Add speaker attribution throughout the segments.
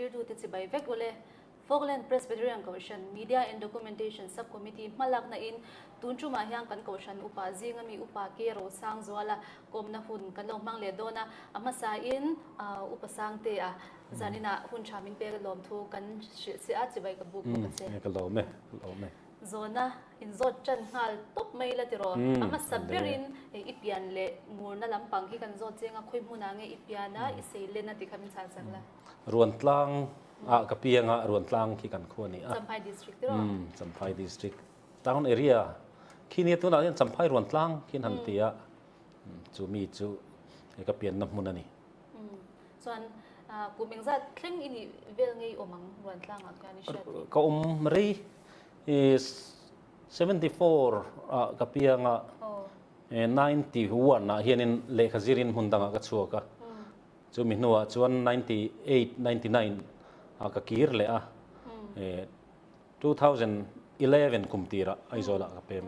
Speaker 1: Thirtute chibai vek ule. Falkland Presbyterian Kohhran Media and Documentation Sub-Committee hmalakna in tun tumah hian kan Kohhran upa zinga mi Upa Ke Rosang Zuala kawmna hun kan lo hmang leh dawn a, a hmasa in Upa Sangtea zaninah hun tha min pek lawmthu kan hrilh che a, chibai ka buk bawk a che.
Speaker 2: Ka lawm e, ka lawm e.
Speaker 1: Zawna inzawt tan nghal tawp mai la tiraw? A hmasa berin i pian leh ngurna lampang hi kan zawt cheng a, khawi hmunah nge i pian a, i sei len a tih kha min chhan sak la.
Speaker 2: Ruantlang ah ka piang a, Ruantlang khi kan khua a ni a.
Speaker 1: Champhai District tiraw?
Speaker 2: Umm, Champhai District town area khi nia tunah hian Champhai Ruantlang khi an han ti a, chu mi chu ka pianna hmun a ni.
Speaker 1: Umm, chuan kum engzat thleng i nih vel ngei awm ang Ruantlangah khian i hriat theih?
Speaker 2: Ka awm rei 74 ah ka piang a, 91 ah hianin lehkha zirin hmun dangah ka chhuak a, chumi hnuah chuan 98, 99 ah ka kir leh a, 2011 kum tirah Aizawlah ka pem.
Speaker 1: A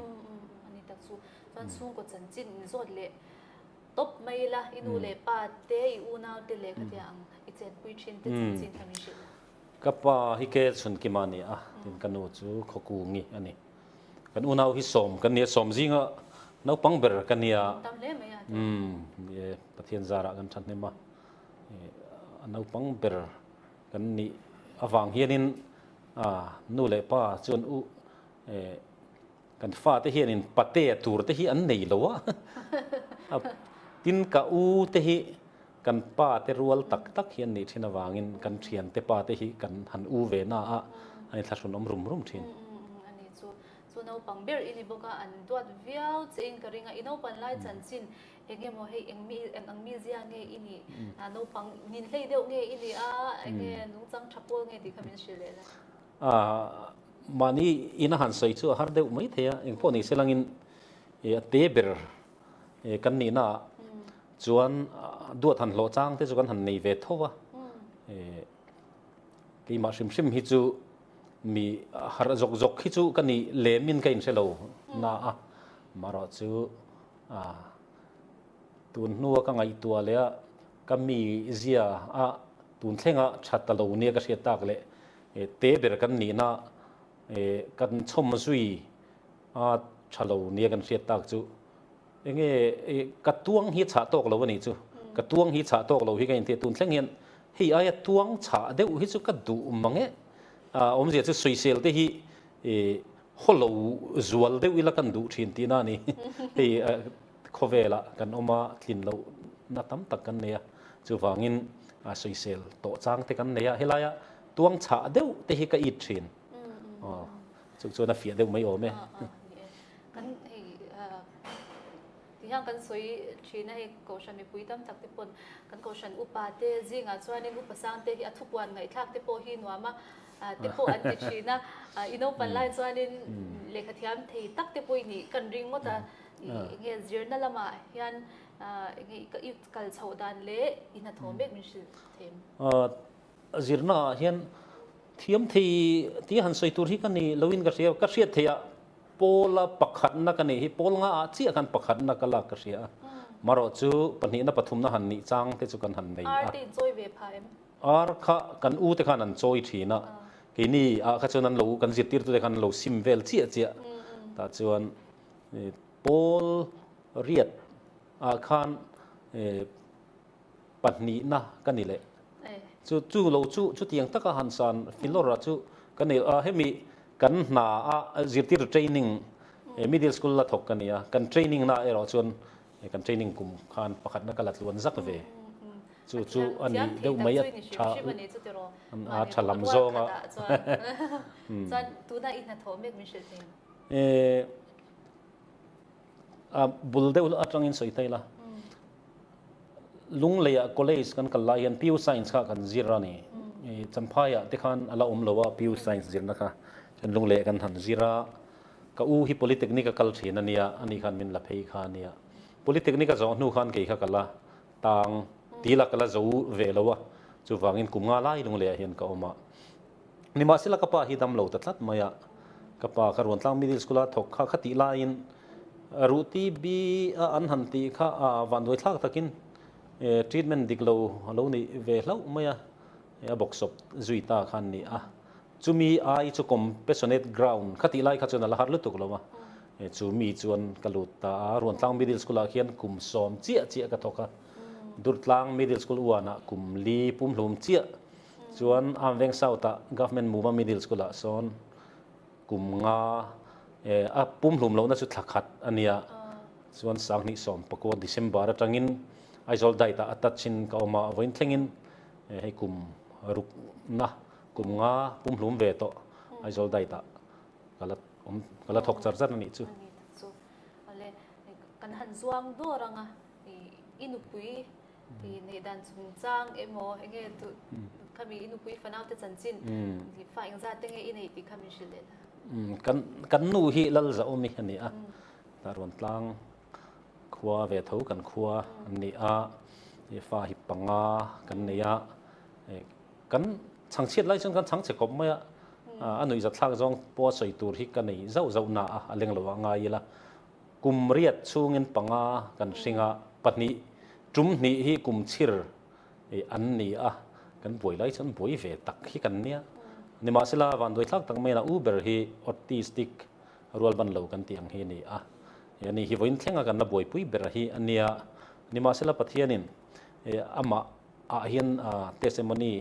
Speaker 1: ni tak chu. Chuan chhungkaw chanchin zawt leh tawp mai ila, i nu leh pa te, i unau te leh khatia ang i chenpui thin te chanchin kha min hrilh la.
Speaker 2: Ka pa hi Kel Chhunkima a ni a, tin ka nu chu Khawkungi a ni. Kan unau hi sawm kan ni a, sawm zinga naupang ber ka ni a.
Speaker 1: Tam hle mai a.
Speaker 2: Umm, ni e, Pathian zarah kan thahnem a, a naupang ber kan nih avang hianin nu leh pa chuan u kan fate hianin patea tur te hi an nei lo a, tin ka u te hi Kan pa te rual tak tak hi an nih thin avangin kan thian te pa te hi kan han u ve na a, an inthlahrun awm rum rum thin.
Speaker 1: A ni chu, chu naupang ber i ni bawk a, an duat viau che in ka ring a, i naupan lai chanchin eng emaw hei eng mi eng ang mizia nge i nih, naupang nin hlei deuh nge i nih a, eng nge nungchang tha pawl nge tih kha min hrilh leh la.
Speaker 2: Mahni ina han sawi chu a har deuh mai thei a, engpawh ni se langin a te ber kan nihna ah chuan duat han hlawh chang te chu kan han nei ve tho a, keimah hrim hrim hi chu mi harh zawk zawk hi chu ka nih lem in ka inhre lo na a, marawh chu tun hnua ka ngaihtuah leh a ka mi zia a tun thlenga tha ta lo nia ka hriat tak leh te ber kan nihna kan chhawm zui a tha lo nia kan hriat tak chu Enge ka tuang hi chhah tawk lo a nih chu. Ka tuang hi chhah tawk lo hi ka inti a, tun thleng hian hei aia tuang chhah deuh hi chu ka duh mang e. Awmzia chu sawisel te hi haw lo zual deuh ila kan duh thin tihna a ni. Hei khawvelah kan awm a, tlin lohna tam tak kan nei a, chuvangin sawisel tawh chang te kan nei a, helaia tuang chhah deuh te hi ka it thin. Chu chuan a fiah deuh mai awm e.
Speaker 1: Kan hei ti hian kan sawi thin a hei kohhran mipui tam tak te pawn kan kohhran upa te zingah chuanin upa sang te hi a thupuan ngaihthlak te pawh hi nuam a te pawh an ti thin a i naupan lai chuanin lehkha thiam thei tak te pawh i nih kan ring ngawt a enge zirna lamah hian enge i kal chhoh dan leh i hnathawh mek min hrilh thei em?
Speaker 2: Zirna ah hian thiam thei tia han sawi tur hi ka ni loin ka hria, ka hriat theih ah Pawla pakhatna ka nih hi pawl nga ah chiah khan pakhatna ka lak ka hria a, marawh chu pahnihna pathumna han nih chang te chu kan han nei a.
Speaker 1: Ar te in chawi ve pha em?
Speaker 2: Ar kha kan u te khan an chawi thin a, keini ah kha chuan an lo kan zirtirtu te khan an lo sim vel chiah chiah tah chuan pawl riat ah khan Pahnihna ka ni leh. Chu chu lo chu chutiang taka han san Filora chu ka nei a, hemi kan hna a zirtir training middle school la thawk ka ni a, kan training na erawh chuan kan training kum khan pakhatna ka la tluan zak ve. Chu chu a ni deuh mai a tha a tha lam zawng a.
Speaker 1: Chuan tuna i hnathawh mek min hrilh thei ang.
Speaker 2: A bul deuh atangin sawi thei la. Lungleiah college kan kal lai hian PU Science kha kan zir a ni. Champhaiah te khan a la awm lo a PU Science zirna kha. Chuan Lungleiah kan han zir a, ka u hi Polytechnic a kal thin a nia, ani khan min la phei kha a nia. Polytechnic a zawh hnu khan kei kha ka la tang tila ka la zo ve lo a, chuvangin kum nga lai Lungleiah hian ka awm a. Nimahsela ka pa hi dam lo ta tlat mai a, ka pa ka Ruantlang Middle School a thawk kha khatih laiin Ruh TB a an han tih kha a vanduai thlak takin treatment dik lo a lo nih ve hlauh mai a. a bawksawp zui ta kha an ni a. Chumi ai chu compassionate ground kha tih lai kha chuan a la har lutuk lo a, chu mi chuan ka lut ta a. Ruantlang Middle School ah khian kum sawm chiah chiah ka thawk a, Durtlang Middle School uanah kum li pumhlum chiah chuan Amveng South ah Government Muma Middle School ah sawn kum nga a pumhlum lohna chu thla khat a nia. Chuan Sanghnih 19 December atangin Aizawl Diet ah a touch in ka awm a, vawiin thlengin hei kum rukna Kum nga pumhlum ve tawh Aizawl diet ah ka la awm ka la thawk char char a nih chu.
Speaker 1: A ni tak chu. Awle kan han zuang dawr anga i nupui i neih dan chungchang emaw enge tu khami i nupui fanau te chanchin fa engzat te nge i neih tih kha min hrilh leh la.
Speaker 2: Kan kan nu hi Lalzahawmi a ni a, Ruantlang khua ve tho kan khua an ni a, fa hi panga kan nei a. Kan chhangchhiat lai chuan kan chhangchhe khawp mai a, a nuihzatthlak zawng pawh a sawi tur hi ka nei zauh zauh na a, a leng lo a ngai ila. Kum riat chhungin panga kan hring a, pahnih tum hnih hi kum chhir an ni a, kan buai lai chuan buai ve tak hi kan nia. Nimahsela vanduaithlak tak maiin a u ber hi autistic rualban lo kan tih ang hi a ni a, ani hi vawiin thlenga kan la buaipui ber hi a nia. Nimahsela Pathianin amah ah hian testimony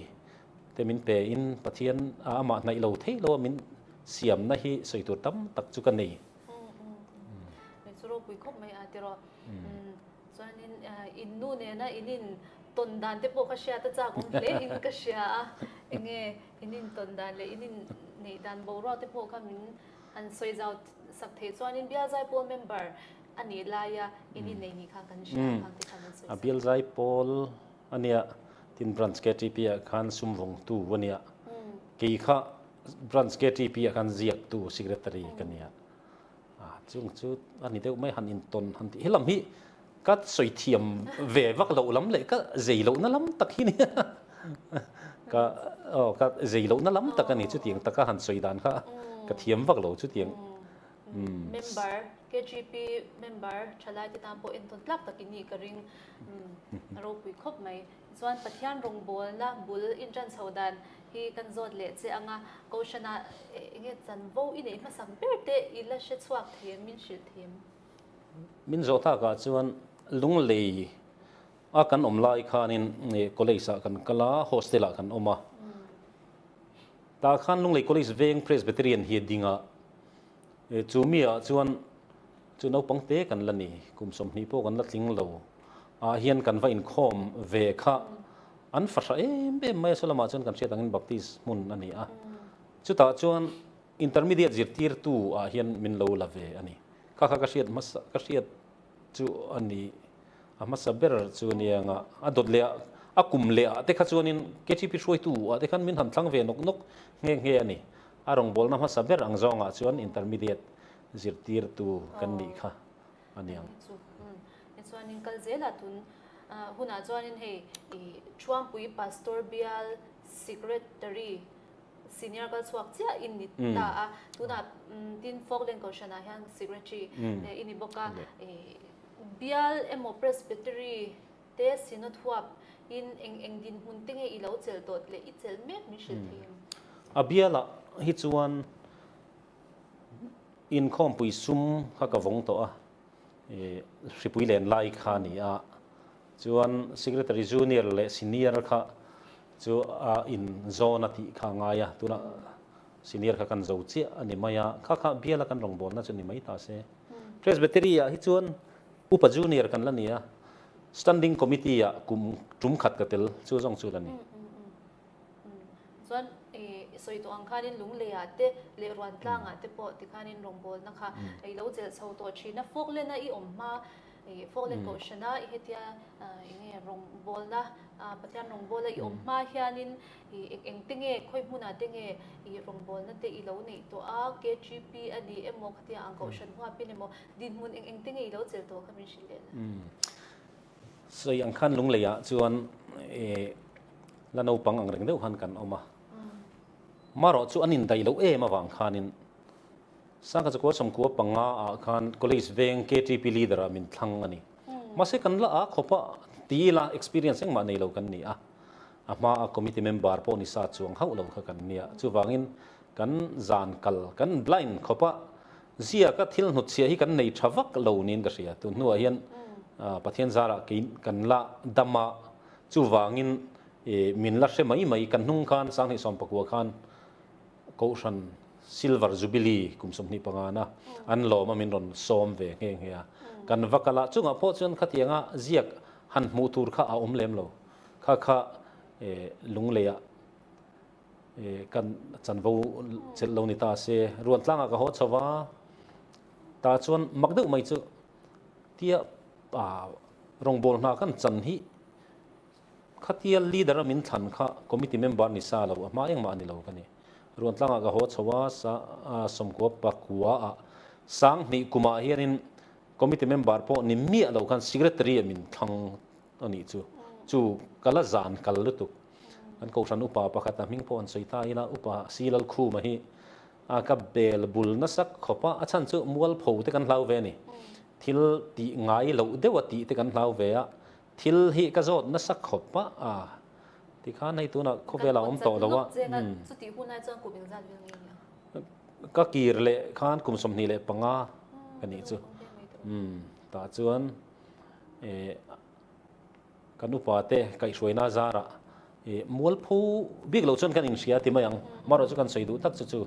Speaker 2: te min pe in Pathian amah hnaih lo thei lo a min siamna hi sawi tur tam tak chu ka nei.
Speaker 1: Hei chu ropui khawp mai a tiraw. Chuanin in nu nena in in tawn dan te pawh ka hriat a chak awm hle in ka hria a. Enge in in tawn dan leh in in neih dan boruak te pawh kha min han sawi zau sak theih chuanin Bialzaipawl member A nih laia in innei ni kha kan hria ang te kha min sawi
Speaker 2: A bial zai pawl a nia, tin branch KTP ah khan sum vawngtu a nia. Kei kha branch KTP ah khan ziaktu secretary ka nia. A chung chu a ni deuh mai han intawn han tih helam hi ka sawi thiam ve vak loh lam leh ka zei lohna lam tak hi nia. Ka aw ka zei lohna lam tak a ni chutiang taka han sawi dan kha ka thiam vak lo chutiang.
Speaker 1: Member, KGP member thalai te tan pawh entawn tlak tak in nih ka ring a ropui khawp mai. Chuan Pathian rawngbawlna bul intan chho dan hi kan zawt leh che anga Kohhranah enge chanvo i neih hmasak ber te i la hre chhuak thei em, min hrilh thei em?
Speaker 2: Min zawh takah chuan Lunglei a kan awm lai khanin college ah kan kal a, hostel ah kan awm a. Tah khan Lunglei College veng Presbyterian hi a ding a, chu mi ah chuan chu naupang te kan la ni, kum 20 pawh kan la tling lo ah hian kan va inkhawm ve kha an fahra em em mai a, saw lamah chuan kan hriat angin Baptist hmun a ni a, chutah chuan Intermediate zirtirtu ah hian min lo la ve a ni. Kha kha ka hriat hmasa ka hriat chu a ni, a hmasa ber chu a nia nga, a dawt leh ah, a kum leh ah te kha chuanin KTP hruaitu ah te khan min han thlang ve nawk nawk nghe nghe a ni. A rawngbawlna hmasa ber ang zawngah chuan intermediate zirtirtu kan nih kha a ni ang.
Speaker 1: Chu chuanin kal zelah tun hunah chuanin hei i Thuampui Pastor Bial Secretary Senior kal chhuak chiah i ni ta a, tunah tin Falkland Kohhranah hian Secretary i ni bawk a, Bial emaw Presbytery te Synod huap in eng eng dinhmun te nge i lo chelh tawh leh i chelh mek min hrilh thei em?
Speaker 2: A bialah hi chuan inkhawmpui sum kha ka vawng tawh a, hripui len lai kha a ni a, chuan Secretary Junior leh Senior kha Chu a in zawn a tih kha a ngai a, tunah senior kha kan zo chiah a ni mai a, kha kha biala kan rawngbawlna chu ni mai ta se. Presbytery ah hi chuan upa junior kan la ni a, standing committee ah kum tum khat ka tel chu zawng chu la ni.
Speaker 1: Chuan i sawi tawh ang khanin Lunglei ah te leh Ruantlang ah te pawh tikhanin rawngbawlna kha i lo chelh chho tawh thin a, Falkland a i awm hma Falkland Kohhran a i hetia enge rawngbawlna Pathian rawngbawla i awm hma hianin eng eng te nge khawi hmunah te nge i rawngbawlna te i lo neih tawh a, KGP a ni emaw khatia ang Kohhran huapin emaw dinhmun eng eng te nge i lo chelh tawh kha min hrilh leh la.
Speaker 2: Sawi ang khan Lungleiah chuan la naupang ang reng deuh khan kan awm a, marawh chu an indaih loh em avang khanin Sangha chakua 95 ah khan College veng KTP leader ah min thlang a ni. Mahse kan la a khawp a, ti ila experience engmah nei lo kan ni a. A hma a committee member pawh ni sa chuang hauh lo kha kan nia. Chuvangin kan zan kal, kan blind khawp a, ziaka thil hnutchhiah hi kan nei tha vak lo niin ka hria. Tun hnuah hian Pathian zarah kei kan la dam a, chuvangin min la hre mai mai. Kan hnung khan 2019 khan Kohhran Silver Jubilee kum 25 na an lawm a min rawn sawm ve nghe nghe a. Kan va kal a, chungah pawh chuan khatianga ziak han hmuh tur kha a awm lem lo. Kha kha Lungleiah kan chanvo chelh lo ni ta se. Ruantlangah ka haw chho va, tah chuan mak deuh mai chu tia rawngbâwl hna kan chan hi Khatia leader a min thlan kha committee member ni sa lo, a hma engmah a ni lo ka ni. Ruantlangah ka haw chho a, sa 90 pakua ah 2000 kumah hianin committee member pawh ni miah lo khan secretary a min thlang a nih chu. Chu ka la zan kal lutuk. Kan kohhran upa pakhat a hming pawh an sawi ta ila, upa Si Lalkhuma hi a ka bel bul nasa khawp a, a chhan chu mualpho te kan hlau ve a ni. Thil tih ngai loh deuh a tih te kan hlau ve a, Thil hi ka zawt nasa khawp a, a tikhan hei tunah khawvel a awm tawh lo a. Ka kir leh khan kum 25 ka nih chu. Tah chuan kan upa te kaihhruaina zarah mualpho bik lo chuan kan inhria ti mai ang. Amaherawhchu chu kan sawi duh tak chu chu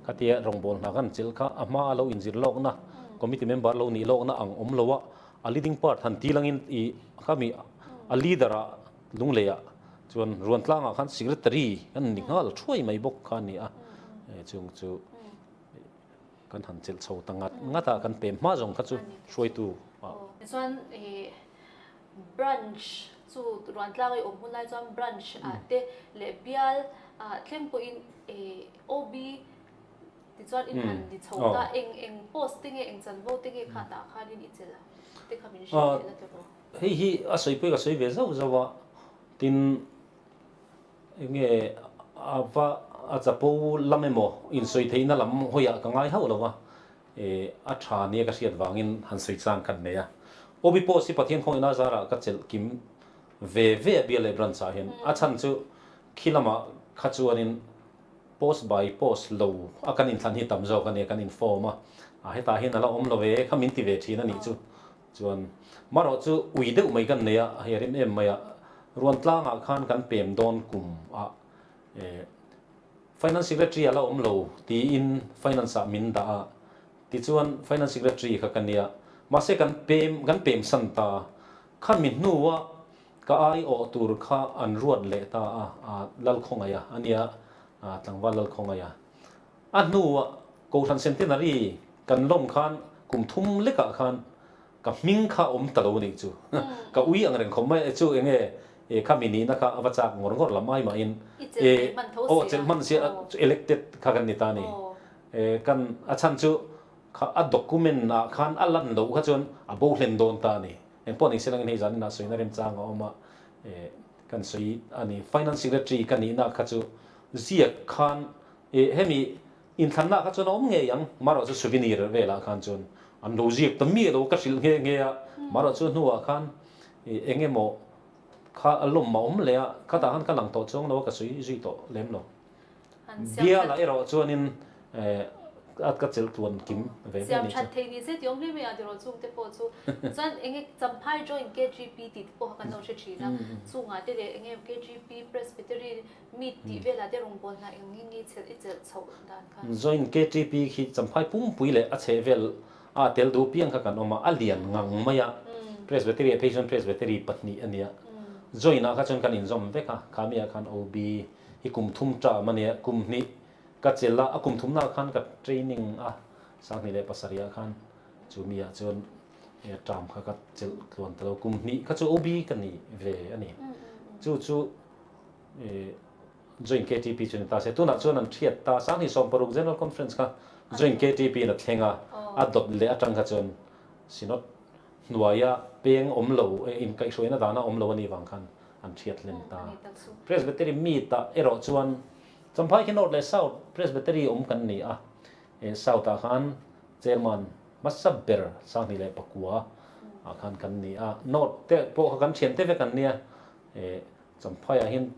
Speaker 2: khatia rawngbâwl hna kan chilh kha a hma a lo inzir lawkna committee member lo nih lawkna ang awm lo a. A leading part han ti langin i khami a leader ah Lunglei ah chuan Ruantlang ah khan secretary kan ni nghal thuai mai bawk kha a ni a, chung chu kan han chelh chho ta ngat ngat a, kan pem hma zawng kha chu hruaitu ah.
Speaker 1: Tichuan i branch chu Ruantlang i awm hun lai chuan branch ah te leh bial ah thleng pawhin i OB Tichuan in han ni chho ta, eng eng post te nge, eng chanvo te nge kha tah khanin i chelh a te kha min hrilh leh la tiraw?
Speaker 2: Hei hi a sawi pawh i ka sawi ve zauh zauh a, tin eng nge a va a chapo lam emaw insawi theihna lam hawiah ka ngai hauh lo va, a tha nia ka hriat vangin han sawi chang khan nei a. OB post hi Pathian khawngaihna zarah ka chelh kim ve ve a bial leh branch ah hian, a chhan chu khi lamah kha chuanin Post by post lo a kan inthlan hi tam zawk a nia, kan inform a, a hetah hian a la awm lo ve kha min ti ve thin a nih chu. Chuan marawh chu ui deuh mai kan nei a, hei rim em mai a, Ruantlangah khan kan pem dawn kum ah Finance Secretary a la awm lo tiin Finance ah min dah a, tichuan Finance Secretary kha ka nia, mahse kan pem kan pem san ta, khami hnuah Ka aiawh tur kha an ruat leh ta a, a Lalkhawngaih a, a nia, a tlangval Lalkhawngaih a. A hnuah Kohhran Centenary kan lawm khan kum thum lekah khan ka hming kha awm ta lo a nih chu. Ka ui ang reng khawp mai chu eng nge e kha mi nihna kha a va chak ngawr ngawr lam ai mahin
Speaker 1: I chelh hman tho si a.
Speaker 2: Aw chelh hman si a, elected kha kan ni ta a ni. E kan a chhan chu kha a document ah khan a lan loh kha chuan a bo hlen dawn ta a ni. Eng pawh ni se langin hei zan inah sawina remchang a awm a, eh kan sawi a ni. Finance Secretary ka nihna kha chu ziak khan eh hemi inthlanna kha chuan a awm ngei ang, marawh chu souvenir velah khan chuan an lo ziak ta miah lo ka hrilh nghe nghe a, marawh chu hnuah khan eh eng emaw kha a lawm a awm leh a, khatah khan ka lang tawh chuang lo a, ka sawi zui tawh lem lo. Bialah erawh chuanin a ka chelh tluan kim ve ve
Speaker 1: a nih chu. Siam that thei ni se tih awm hle mai a tiraw chung te pawh chu. Chuan enge Champhai Joint KGP tih te pawh kha kan lo hre thin a. Chungah te leh enge KGP Presbytery Meet tih velah te rawngbâwl hna eng nge nge chelh i chelh chhoh dan kha.
Speaker 2: Joint KGP khi Champhai pumpui leh a chhehvel a tel duh piang kha kan awm a, a lian ngang mai a. Presbytery ah phei chuan Presbytery pahnih a nia. Joint ah kha chuan kan inzawm vek a, khami ah khan OB hi kum thum term a nia, kum hnih ka chelh a, a kum thumna ah khan ka training a, 2007 ah khan chu mi ah chuan term kha ka chelh tluan ta lo, kum hnih kha chu OB ka ni ve a ni. Chu chu Joint KTP chu ni ta se, tunah chuan an thiat ta, 2016 General Conference kha Joint KTP in a thleng a, a dawt leh atang kha chuan Synod hnuaia peng awm lo, inkaihhruaina dana awm lo a nih vang khan an hriat hlen ta. Presbytery meet ah erawh chuan Champhai khi North leh South Presbytery awm kan ni a, South ah khan Chairman hmasa ber 2009 ah khan kan ni a, North te pawh kha kan thian te vek an nia, Champhai ah hian.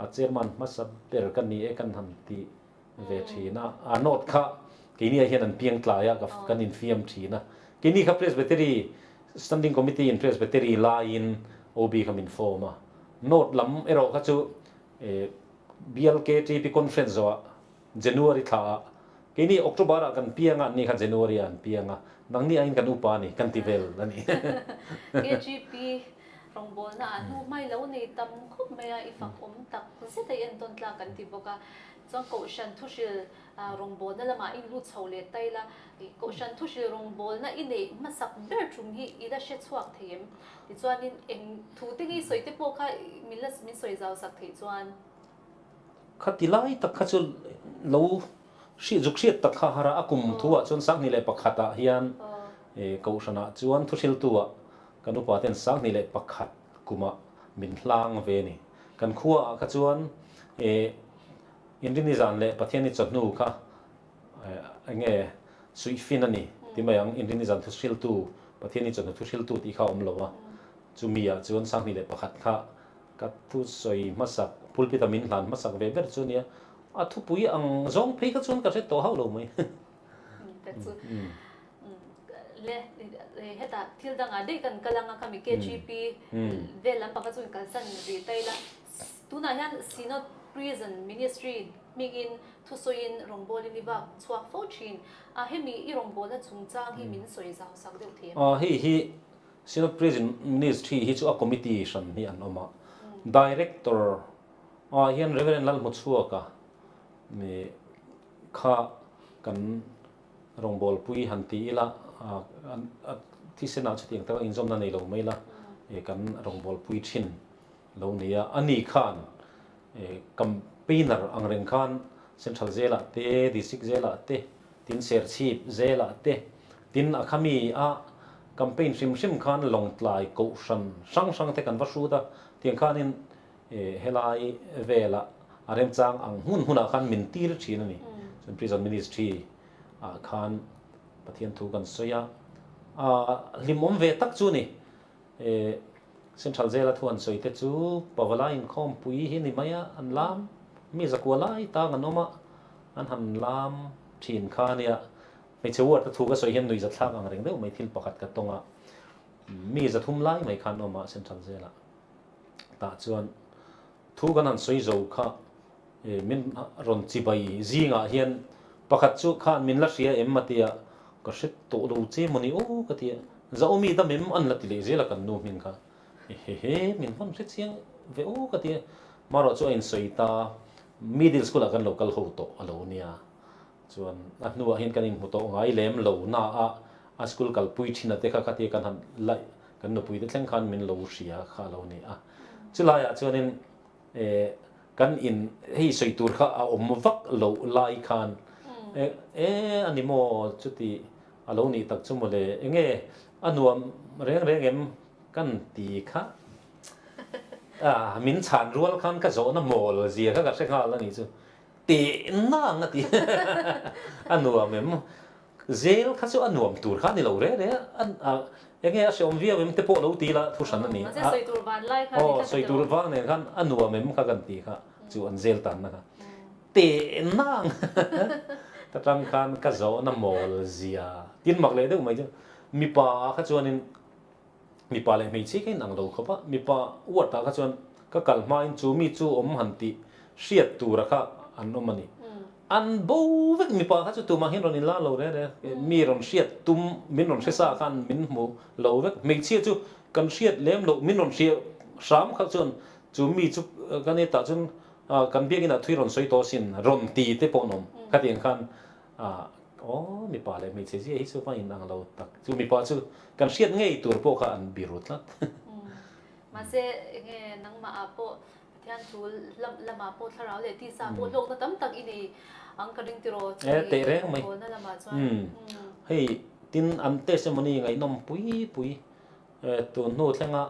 Speaker 2: A chairman hmasa ber ka ni e kan han ti ve thin a. A note kha keini ah hian an piang tlai a, kan infiam thin a. Keini kha Presbytery Standing Committee in Presbytery laiin OB kha min form a. Note lam erawh kha chu BLKTP conference zawhah January thla ah keini October ah kan piang a, anni kha January ah an piang a, nangni aiin kan upa a ni kan ti vel a ni.
Speaker 1: KGP rawngbawlna ah hnu hmai lo nei tam khawp mai a, i fak awm tak zet a i entawn tlak kan ti bawk a. Chuan Kohhran thuhril rawngbawlna lamah i lut chho leh ta ila, Kohhran thuhril rawngbawlna i neih hmasak ber tum hi i la hre chhuak thei em? Tichuanin eng thu te nge i sawi te pawh kha min la min sawi zau sak theih chuan.
Speaker 2: Khati lai tak kha chu lo hriat zuk hriat tak kha har a, a kum thu ah chuan 2001 ah hian Kohhran ah chuan thuhriltu ah kan upa ten 2001 kum ah min hlang ve a ni. Kan khua ah kha chuan Inrini zan leh Pathiani chawhnu kha enge suihfin a ni ti mai ang, Inrini zan thuhriltu Pathiani chawhnu thuhriltu tih kha a awm lo a, chumi ah chuan 2001 kha Ka thusawi hmasak, pulpit a min hlan hmasak ve ber chu nia, a thupui ang zawng phei kha chuan ka hre tawh hauh lo mai.
Speaker 1: Tak chu le hetah thil dangah daih kan kal anga khami KGP vel lampang kha chu in kalsan rih ta ila, tunah hian Synod Prison Ministry hmingin thusawiin rawngbawlin i vak chhuak fo thin a, hemi i rawngbawlna chungchang hi min sawi zau sak deuh thei em?
Speaker 2: Hei hi Synod Prison Ministry hi chu a committee hran hi an awm a, Director ah hian Rev. Lalhmuchhuaka kha kan rawngbawlpui han ti ila, a thisenah chutiang taka inzawmna nei lo mai ila kan rawngbawlpui thin lo ni a. Ani khan campaigner ang reng khan Central Jail-ah te, District Jail-ah te, Tin Serchhip zelah te, tin a khami a campaign hrim hrim khan Lawngtlai Kohhran hrang hrang te kan va hrut a, tiang khanin helai velah a remchang ang hmun hmunah khan min tir thin a ni. Chuan Prison Ministry ah khan Pathian thu kan sawi a, a hlimawm ve tak chu ni. Central Jail a thu an sawi te chu Pavalai inkhawmpui hi ni mai a, an lam mi zakua lai tang an awm a, an han lam thin kha a nia. Hmeichhe ward a thu ka sawi hian nuih zathlak ang reng deuh mai thil pakhat ka tawng a, mi zathum lai mai khan awm a Central Jail ah tah chuan thu kan han sawi zo kha min rawn chibai zingah hian pakhat chu khan min la hria em a tia, ka hre tawh lo che maw ni aw ka tia, Zaomi dam em an la ti leh zel a kan nu hming kha. Hehe, min vawn hre chiang ve aw ka ti a, marawh chu a insawi ta, middle school ah kan lo kal ho tawh a lo nia, chuan a hnuah hian kan inhmu tawh ngai lem lo na a, a school kalpui thin a te kha khatia kan han laih kan nupui te thleng khan min lo hria kha a lo ni a, chulaiah chuanin eh kan in hei sawi tur kha a awm vak loh lai khan eh eh a ni maw chuti A lo nih tak chu mawle, enge a nuam reng reng em kan ti kha a, min chhan rual khan ka zawhna mawl zia kha ka hre nghal a nih chu, tehna ang a ti a nuam em, zel kha chu a nuam tur kha a ni lo reng reng a, enge a hreawm viau em te pawh lo ti la thu hran a ni a, aw sawi tur vang nen khan a nuam em kha kan ti kha chu an zel tanna kha. Tehnang ta tang khan ka zawhna mawl zia tin mak leh deuh mai chu mipa ah kha chuanin mipa leh hmeichhia kha inang lo khawp a, mipa uat ah kha chuan ka kal hmain chu mi chu awm han tih hriat tura kha an awm a ni. An bo vek mipa kha chu tumah hian rawn inla lo reng reng a, mi rawn hriat tum min rawn hre sa khan min hmu lo vek, hmeichhia chu kan hriat lem loh min rawn hria hram kha chuan chu mi chu kan hetah chuan Kan biakin ah thui rawn sawi tawh asin, rawn ti te pawh an awm. Khatiang khan aw mipa leh hmeichhe zia hi chu va inang lo tak. Chu mipa chu kan hriat ngei tur pawh kha an biru tlat.
Speaker 1: Mahse enge nangmah ah pawh Pathian thu lamah pawh thlarau leh tisa pawh hlawkna tam tak i nei ang ka ring tiraw
Speaker 2: chu i rawngbawlna lamah chuan. Hei tin an testimony ngaihnawm pui pui tun hnu thlenga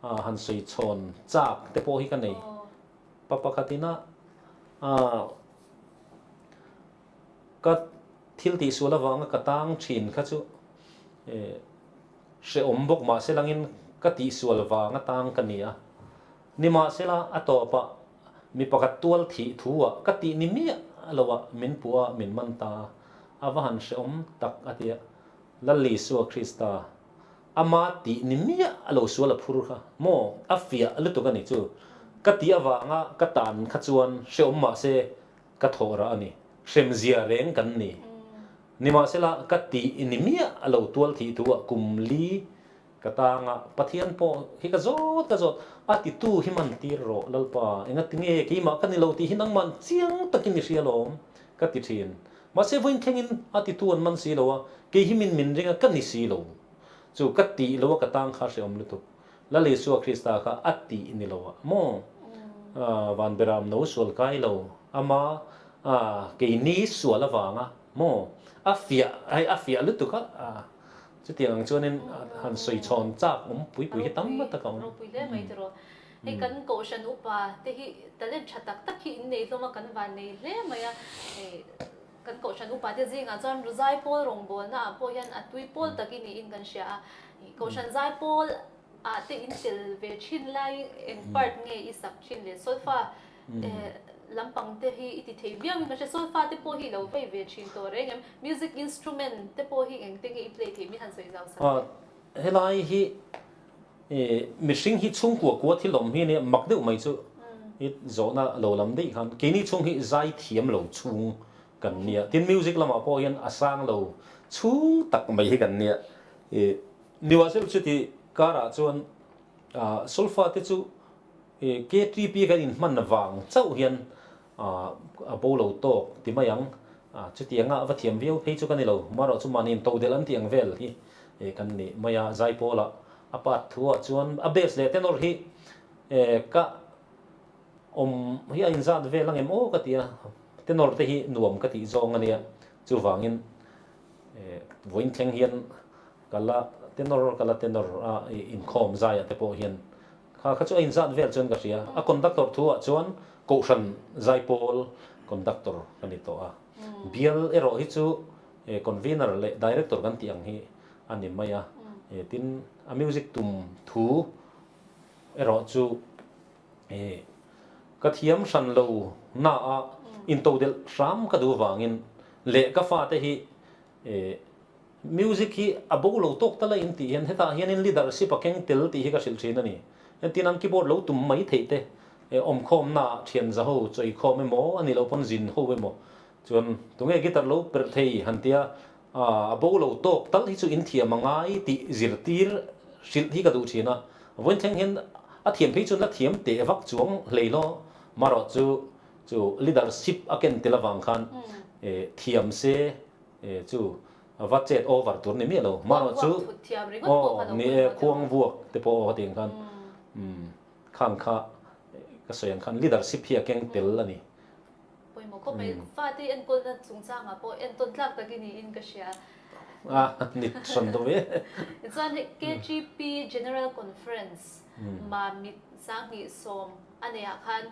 Speaker 2: han sawi chhawn chak te pawh hi ka nei. Pa pakhatin a ka thil tihsual avanga ka tang thin kha chu hrehawm bawk mahse langin ka tihsual vanga tang ka ni a. Nimahsela a tawpah. Mi pakhat tual thih thu ah ka tih ni miah lo ah min puh a min man ta a, a va han hrehawm tak a ti a. Lal Isua Krista ama tih ni miah lo sual a phur kha maw a fiah lutuk a ni chu ka tih avanga ka tan kha chuan hrehawm mahse ka thawh rah a ni, hremzia reng kan ni. Nimahsela ka tih ni miah lo tual thih thu ah kum li Ka tanga Pathian pawh hi ka zawt ka zawt, a titu hi man tir rawh Lalpa, engatinge keimah ka ni lo tih hi nangman chiang takin i hria lawm ka ti thin. Mahse vawiin thlengin a titu an man si lo a, kei hi min min ring a ka ni si lo. Chu ka tih lo a ka tang kha hrehawm lutuk. Lal Isua Krista kha a tih ni lo a maw? Van beram no sual kai lo, ama keini sual avanga maw? A fiah, hei a fiah lutuk a. Chutiang ang chuanin han sawi chhawn chak awm pui pui hi tam tak a awm.
Speaker 1: Ropui hle mai tiraw. Hei kan Kohhran upa te hi talent tha tak tak hi in nei hlawm a, kan van nei hle mai a. Hei kan Kohhran upa te zingah chuan Zaipawl rawngbawlna ah pawh hian a tui pawl tak i niin kan hria a. Kohhran Zaipawl ah te in tel ve thin lai eng part nge i sak thin le solfa Lampang te hi i ti thei viau in ka hria, solfa te pawh hi i lo vei ve thin tawh reng em? Music instrument te pawh hi engte nge i play thei min han sawi zau sak teh.
Speaker 2: Helai hi mihring hi chhungkua kua thil awm hi ania mak deuh mai chu i zawhna lo lam daih khan keini chhung hi zai thiam lo chhung kan nia tin music lamah pawh hian a sang lo chhung tak mai hi kan nia i niwahsel chuti karah chuan solfa te chu KTP kan inhman vang chauh hian a bo lo tawk ti mai ang. Chutianga va thiam viau phei chu ka ni lo. Marawh chu mahni intodelh an tih ang vel hi kan ni mai a. Zaipawlah a part thuah chuan a bass leh tenor hi ka awm hi a inzat vel ang em aw ka ti a. Tenor te hi nuam ka tih zawng a nia. Chuvangin vawiin thleng hian ka la tenor ka la tenor a inkhawm zaiah te pawh hian Kha kha chu a inzat vel chuan ka hria. A conductor thu ah chuan Kohhran Zaipawl conductor ka ni tawh a. Bial erawh hi chu convener leh director kan tih ang hi a ni mai a. Tin, a music tum thu erawh chu ka thiam hran lo na a intodelh hram ka duh vangin leh ka fate hi Music hi a bo lo tawk ta la in tih hian hetah hianin leadership a keng tel tih hi ka hrilh thin a ni. Entin an keyboard lo tum mai theih te, awmkhawmnaah thian za ho chawikhawm emaw a nih loh pawn zin ho emaw chuan tunge guitar lo perh thei han tia a bo lo tawk tal hi chu in thiam a ngai tih zirtir hrilh hi ka duh thin a. Vawiin thleng hian a thiam phei chuan la thiam teh vak chuang hlei law marawh chu chu leadership a ken tel avang khan thiam se E chu va chet over tur ni miah lo. Marawh chu aw ni e khuang vuak te pawh aw ka tih ang khan umm khang kha ka sawi ang khan leadership hi a keng tel a ni.
Speaker 1: Pawimawh khawp mai. Fate enkawlna chungchangah pawh entawn tlak tak i niin ka hria.
Speaker 2: A ni hran deuh e.
Speaker 1: Tichuan hei KGP General Conference Mamit 2010 a neihah khan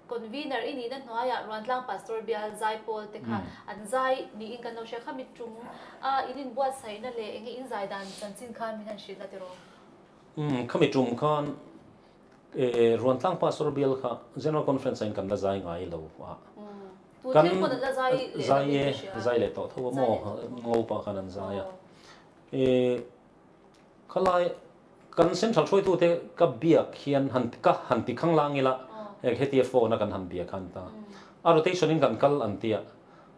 Speaker 1: Convener i nihna hnuaiah Ruantlang Pastor bial zaipawl te kha an zai niin kan lo hria kha mi tum a in inbuatsaihna leh enge in zai dan chanchin khan min han hrilh a tiraw?
Speaker 2: Umm khami tum khan Ruantlang Pastor bial kha General Conference ah in kan la zai ngai lo a.
Speaker 1: Tun thleng pawn an la zai leh lo in ka hria.
Speaker 2: Zai leh tawh tho a maw Ngopa khan an zai a. Khalai kan central hruaitute ka biak hian han ka han ti khang lang ila heng hetia phone a kan han biak khan ta a rotation in kan kal an tia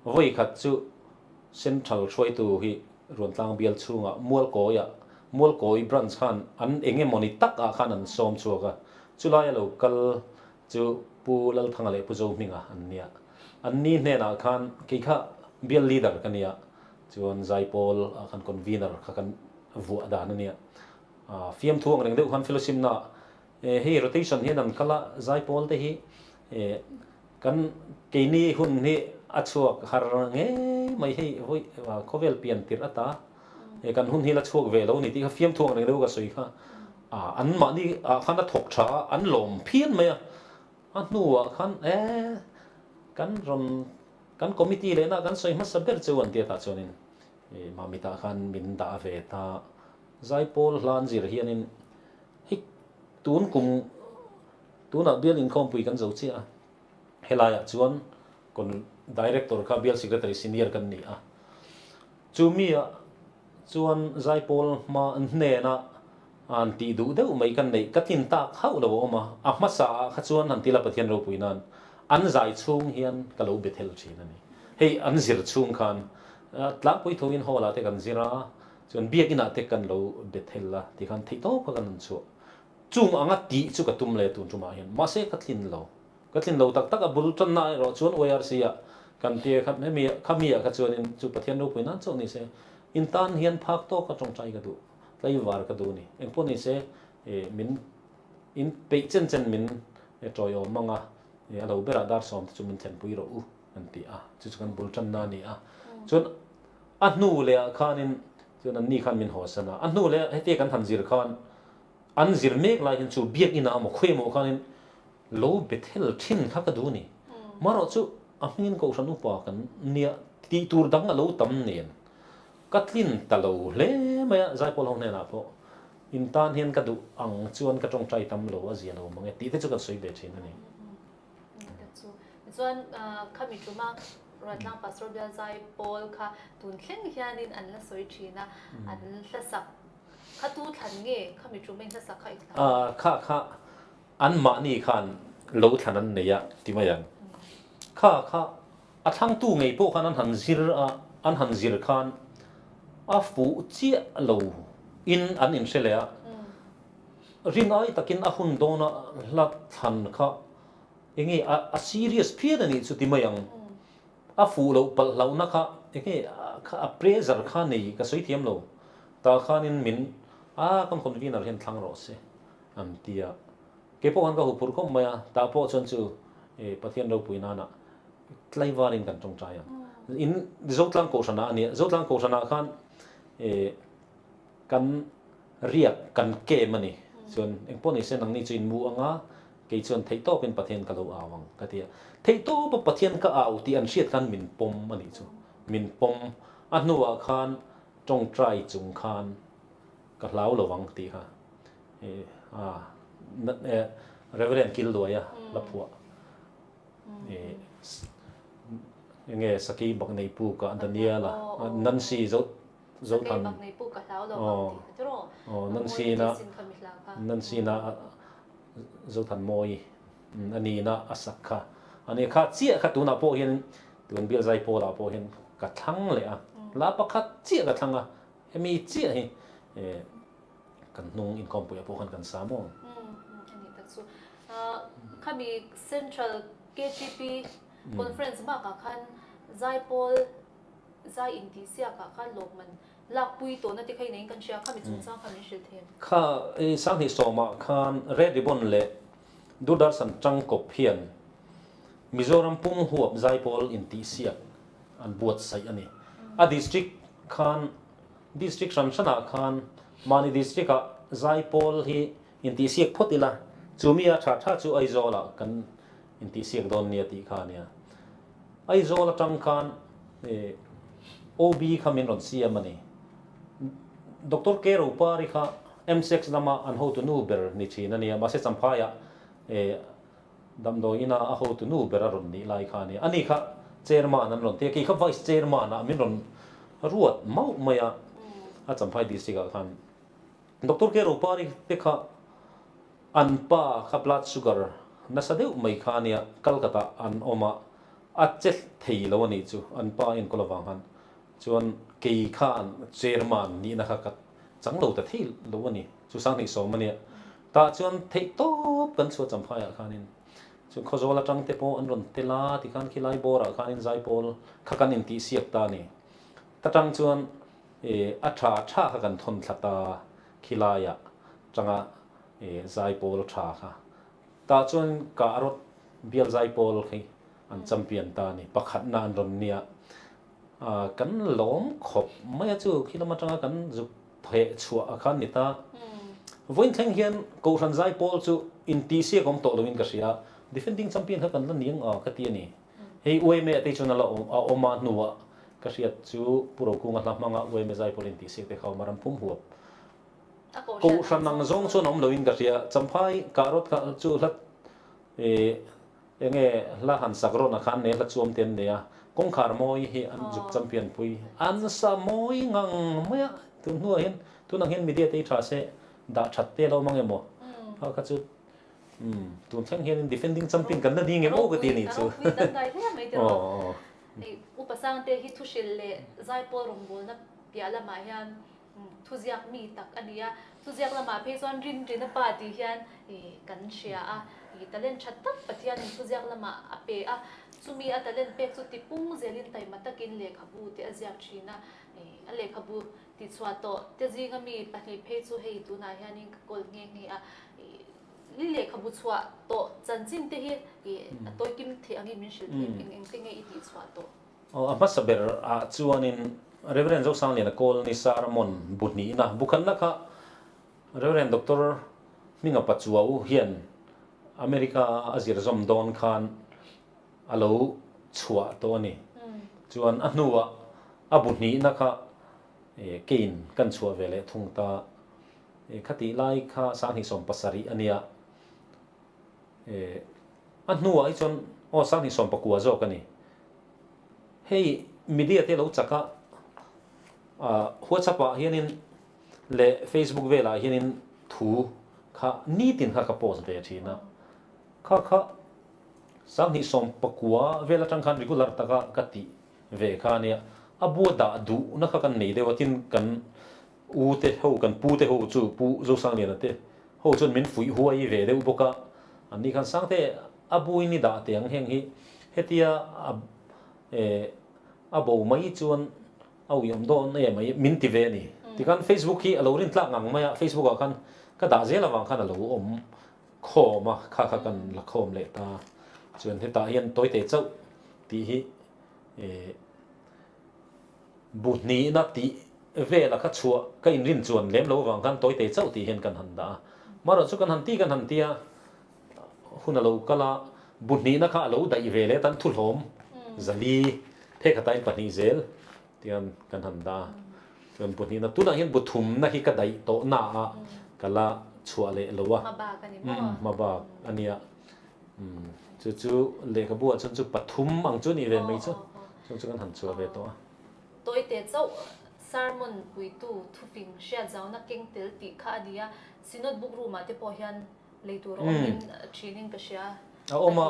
Speaker 2: vawi khat chu central hruaitu hi Ruantlang bial chhungah Mualkawi ah Mualkawi branch khan an eng emawni tak ah khan an sawm chhuak a chulai a lo kal chu Pu Lalthanga leh Pu Zohminga an nia an ni hnenah khan kei kha bial leader ka nia Chuan Zaipawl ah khan convener kha kan vuah dan a nia. Fiamthu ang reng deuh khan fellowship na hei rotation hian an kal a, Zaipawl te hi kan keini hun hi a chhuak har ngei mai hei vawi khawvel pian tirh ata kan hun hi la chhuak ve lo a ni tih kha fiamthu ang reng deuh ka sawi kha an mahni ah khan a thawk tha a, an lawm phian mai a. A hnuah khan e kan rawn kan committee lehna kan sawi hmasa ber chu an tiatah chuanin ih Mamitah khan min dah ve ta. Zaipawl hlan zir hianin hei tun kum. Tunah bial inkhawmpui kan zo chiah a, helaiah chuan kon Director kha bial Secretary Senior kan ni a. Chu miah chuan Zaipawl hma hnena an tih duh deuh mai kan neih ka tlin tak hauh lo a awm a, a hmasa ah kha chuan han tila Pathian ropui nan an zai chhung hian ka lo be thel thin a ni. Hei an zir chhung khan tlangpui thoin hall ah te kan zir a, chuan biakinn ah te kan lo be thel a tikhan theihtawp kha kan han chhuah. Chung anga tih chu ka tum le tun tumah hian mahse ka tlin lo. Ka tlin lo tak tak a bul tanna erawh chuan YRC ah kan tia kha hemi khami ah kha chuanin chu Pathian ropui nan chauh ni se in tan hian phak tawk a tawngtai ka duh tlaivar ka duh ni engpawh ni se min in peih chen chen min tawiawm ang a a lo berah dar sawm te chu min thlenpui rawh u an ti a chu chu kan bul tanna a ni a chuan a hnu leh ah khanin chuan an ni khan min hawsan a a hnu leh hetia kan han zir khan An zir mek lai hian chu biakinn ah emaw khawi emaw khanin lo be thel thin kha ka duh a ni. Marawh chu a hmingin Kohhran upa kan nia tih tur dang a lo tam nen ka tlin ta lo hle mai a, Zaipawl ho hnenah pawh in tan hian ka duh ang chuan ka tawngtai tam lo a zia lo mang e tih te chu kan sawi ve thin a ni.
Speaker 1: Chuan khami tuma Ruatlang Pastor Bial Zaipawl kha tun thleng hianin an la sawi thin a, an hlasak Kha tu thlan nge kha mi tum in hlasak kha i thlan?
Speaker 2: Kha kha an mahni khan lo thlan an nei a ti mai ang. Kha kha a thlangtu ngei pawh khan an han zir a, an han zir khan a fuh chiah lo in an inhre leh a. Rinai takin a hun dawna hla thlan kha enge a serious phian a nih chu ti mai ang. A fuh loh palh hlauhna kha enge kha a pressure kha nei ka sawi thiam lo. Tah khanin min a kan convener hian thlang rawh se an ti a. Kei pawh khan ka huphurh khawp mai a, tah pawh chuan chu Pathian ropui nana tlaivarin kan tawngtai ang. In Zotlang Kohhranah a nia, Zotlang Kohhranah khan kan riak kan kem a ni. Chuan engpawh ni se nangni chu in mu ang a, Kei chuan theihtawpin Pathian ka lo au ang, ka ti a. Theihtawpa Pathian ka au tih an hriat khan min pawm a nih chu. Min pawm. A hnuah khan tawngtai chung khan ka hlau lo ang tih kha Reverend Killuaia la phuah enge Sakei Bakneipu ka Daniela Nancy Zothan Nancy na Nancy na Zothanmawi a nihna a sak kha a ni. Kha chiah kha tunah pawh hian tun Bial Zaipawlah pawh hian ka thlang leh a, la pakhat chiah ka thlang a, hemi chiah hi kan hnung inkhawmpuiah pawh khan kan sa maw?
Speaker 1: A nih tak chu. Khami Central KTP Conference bakah khan Zaipawl zai intihsiakah khan lawmman Lakpui tawhna te kha i neiin kan hria, khami chungchang kha min hrilh thei em?
Speaker 2: Kha i Sanghnih sawmah khan Red Ribbon leh Doordarshan tangkawp hian Mizoram pum huap zaipawl intihsiak an buatsaih a ni. A district khan district hran hranah khan mahni district ah zaipawl hi intihsiak phawt ila, chumi a tha tha chu Aizawl ah kan intihsiak dawn nia tih kha a nia. Aizawl atang khan OB kha min rawn siam a ni. Doctor K Ropari kha MSEX lama an hotu nu ber ni thin a nia, mahse Champhaiah damdawi ina a hotu nu ber a rawn nih lai kha a nia. Ani kha chairman an rawn ti a, kei kha vice chairman ah min rawn ruat mauh mai a, a Champhai district ah khan. Doctor K Ropari te kha An pa kha blood sugar nasa deuh mai kha ania Calcutta an awm a, a che thei lo a nih chu an pa enkawl avang khan. Chuan kei khan chairman nihna kha ka chang lo ta thei lo a ni, chu Sanghnih sawm a nia. Tah chuan theih tawp kan chhuah Champhaiah khanin chu Khawzawl atang te pawh an rawn tel a tikhan khilai bawrah khanin Zaipawl kha kan intihsiak ta a ni. Ta tang chuan a tha tha kha kan thawn thla ta khilaiah tanga Zaipawl tha kha. Tah chuan kah rawt bial Zaipawl khi an champion ta a ni. Pakhatna an rawn nia. Kan lawm khawp mai a chu khi lam atanga kan zuk pheh chhuah a khan ni ta. Vawiin thleng hian Kohhran Zaipawl chu intihsiak awm tawh loin ka hria. Defending champion kha kan la niang a ka ti a ni. Hei UMA te chuan a la awm a hnuah ka hriat chu Pu Rokunga hla hmanga UMA Zaipawl intihsiak te kha a awm a, ram phum huap. Kohhran ang zawng chuan a awm loin ka hria. Champhai kah rawt kha chu hla. Enge hla han sak rawn ah khan ne hla chuam te an nei a, kawngkhar mawi hi an zuk champion pui. An sa mawi ngang mai a, tun hnuah hian tunang hian media te hi tha se dah that te lo mang emaw kha kha chu umm tun thleng hian defending champion kan la ni ngem aw ka ti a nih chu.
Speaker 1: Ropui dangdai hle mai tiraw. Hei Upa Sangte hi thuhrilh leh zaipawl rawngbawlna piah lamah hian Thuziak mi tak a ni a, thuziak lamah phei chuan Rinrina pa tih hian kan hria a, talent tha tak Pathianin thuziak lamah a pe a, chumi a talent pek chu tipung zelin taima takin lehkhabu te a ziak thin a, a lehkhabu tichhuah tawh te zinga mi pahnih phei chu hei tunah hianin ka kawl nghe nghe a, i lehkhabu chhuah tawh chanchin te hi a tawikim theih angin min hrilh thei eng eng te nge i tihchhuah tawh?
Speaker 2: Aw, a hmasa ber ah chuanin Rev. Zosangliana Kawlni Sermon bu hnihna bu khanna kha Rev. Doctor Hminga Pachuau hian America a a zir zawm dawn khan a lo chhuah tawh a ni. Chuan a hnuah a bu hnihna kha kein kan chhuah ve leh thung ta. Khatih lai kha 2017 a nia. A hnuah hi chuan aw 2019 zawk a ni. Hei media te lo chak a, WhatsApp ah hianin leh Facebook velah hianin thu kha nitin kha ka post ve thin a. Kha kha 2019 vel atang khan regular taka ka tih ve kha a nia. A bua dah duhna kha kan nei deuh a, tin kan U te ho, kan pu te ho chu Pu Zosangliana te ho chuan min fuih huai ve deuh bawk a, an ni khan Sangte a buin i dah teh ang heng hi hetia a eh a bo mai chuan a uiawm dawn em mai min ti ve a ni. Tikhan Facebook hi a lo rin tlak ngang mai a, Facebook ah khan ka dah zel avang khan a lo awm khawm a, kha kha kan la khawm leh ta. Chuan hetah hian tawite chauh tih hi eh Bu hnihna tih vela kha chhuah ka inrin chuan lem lo avang khan tawite chauh tih hian kan han dah a. Marawh chu kan han ti kan han ti a, hun a lo kal a, bu hnihna kha a lo daih ve leh tan thuhlawm zali phek hatain pahnih zel tihian kan han dah a. Chuan bu hnihna tunah hian bu thumna hi ka daih tawh na a ka la chhuah leh lo a.
Speaker 1: Hmabak a ni maw?
Speaker 2: Hmabak a nia. Chu chu lehkhabu ah chuan chu pathum ang chu a nih ve mai chu. Chu chu kan han chhuah ve tawh a.
Speaker 1: Tawite chauh sermon puitu thufing hriat zauna keng tel tih kha a ni a, Synod book room ah te pawh hian lei tur a awm in thin in ka hria.
Speaker 2: A awm a,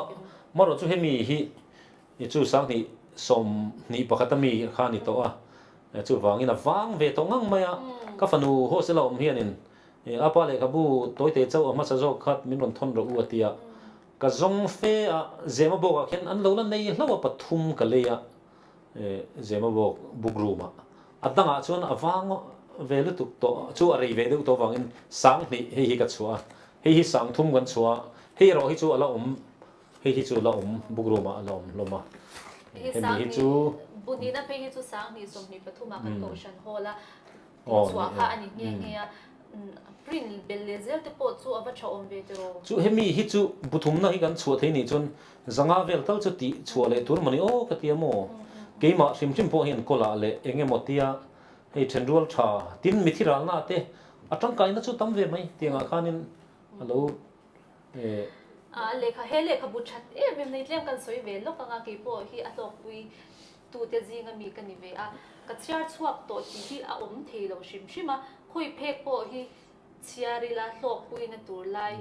Speaker 2: marawh chu hemi hi chu 2021 a mi kha a ni tawh a, chuvangin a vang ve tawh ngang mai a, ka fanu hostel a awm hianin a pa lehkhabu tawite chauh a hmasa zawk khat min rawn thawn rawh u a ti a, Ka zawng fe a, Zemabawk ah khian an lo la nei hlauh a pathum ka lei a, Zemabawk book room ah. A dangah chuan a vang ve lutuk tawh chu a rei ve deuh tawh avangin 2000 hei hi ka chhuah a, hei hi 3000 kan chhuah a, hei erawh hi chu a la awm, hei hi chu a la awm book room ah a la awm hlawm a.
Speaker 1: Hei hi 2000, bu hnihna phei hi chu 2023 ah kan kohhran hall a, Tihchhuah kha a ni nghe nghe a, print bel leh zel te pawh chu a va tha awm ve tiraw?
Speaker 2: Chu hemi hi chu buthumna hi kan chhuah thei nih chuan zanga vel tal chu tih chhuah leh tur mawni aw ka ti a maw? Keimah hrim hrim pawh hian kawlah leh eng emaw tia hei thenrual tha tin mithi ralna te a tangkaina chu tam ve mai tiangah khanin a lo eh.
Speaker 1: A lehkha he lehkhabu that em em nei tlem kan sawi ve lawk anga keipawh hi a hlawkpui tute zinga mi ka ni ve a, ka chhiar chhuak tawh tih hi a awm thei lo hrim hrim a, khawi phek pawh hi chhiar ila hlawkpuina tur lai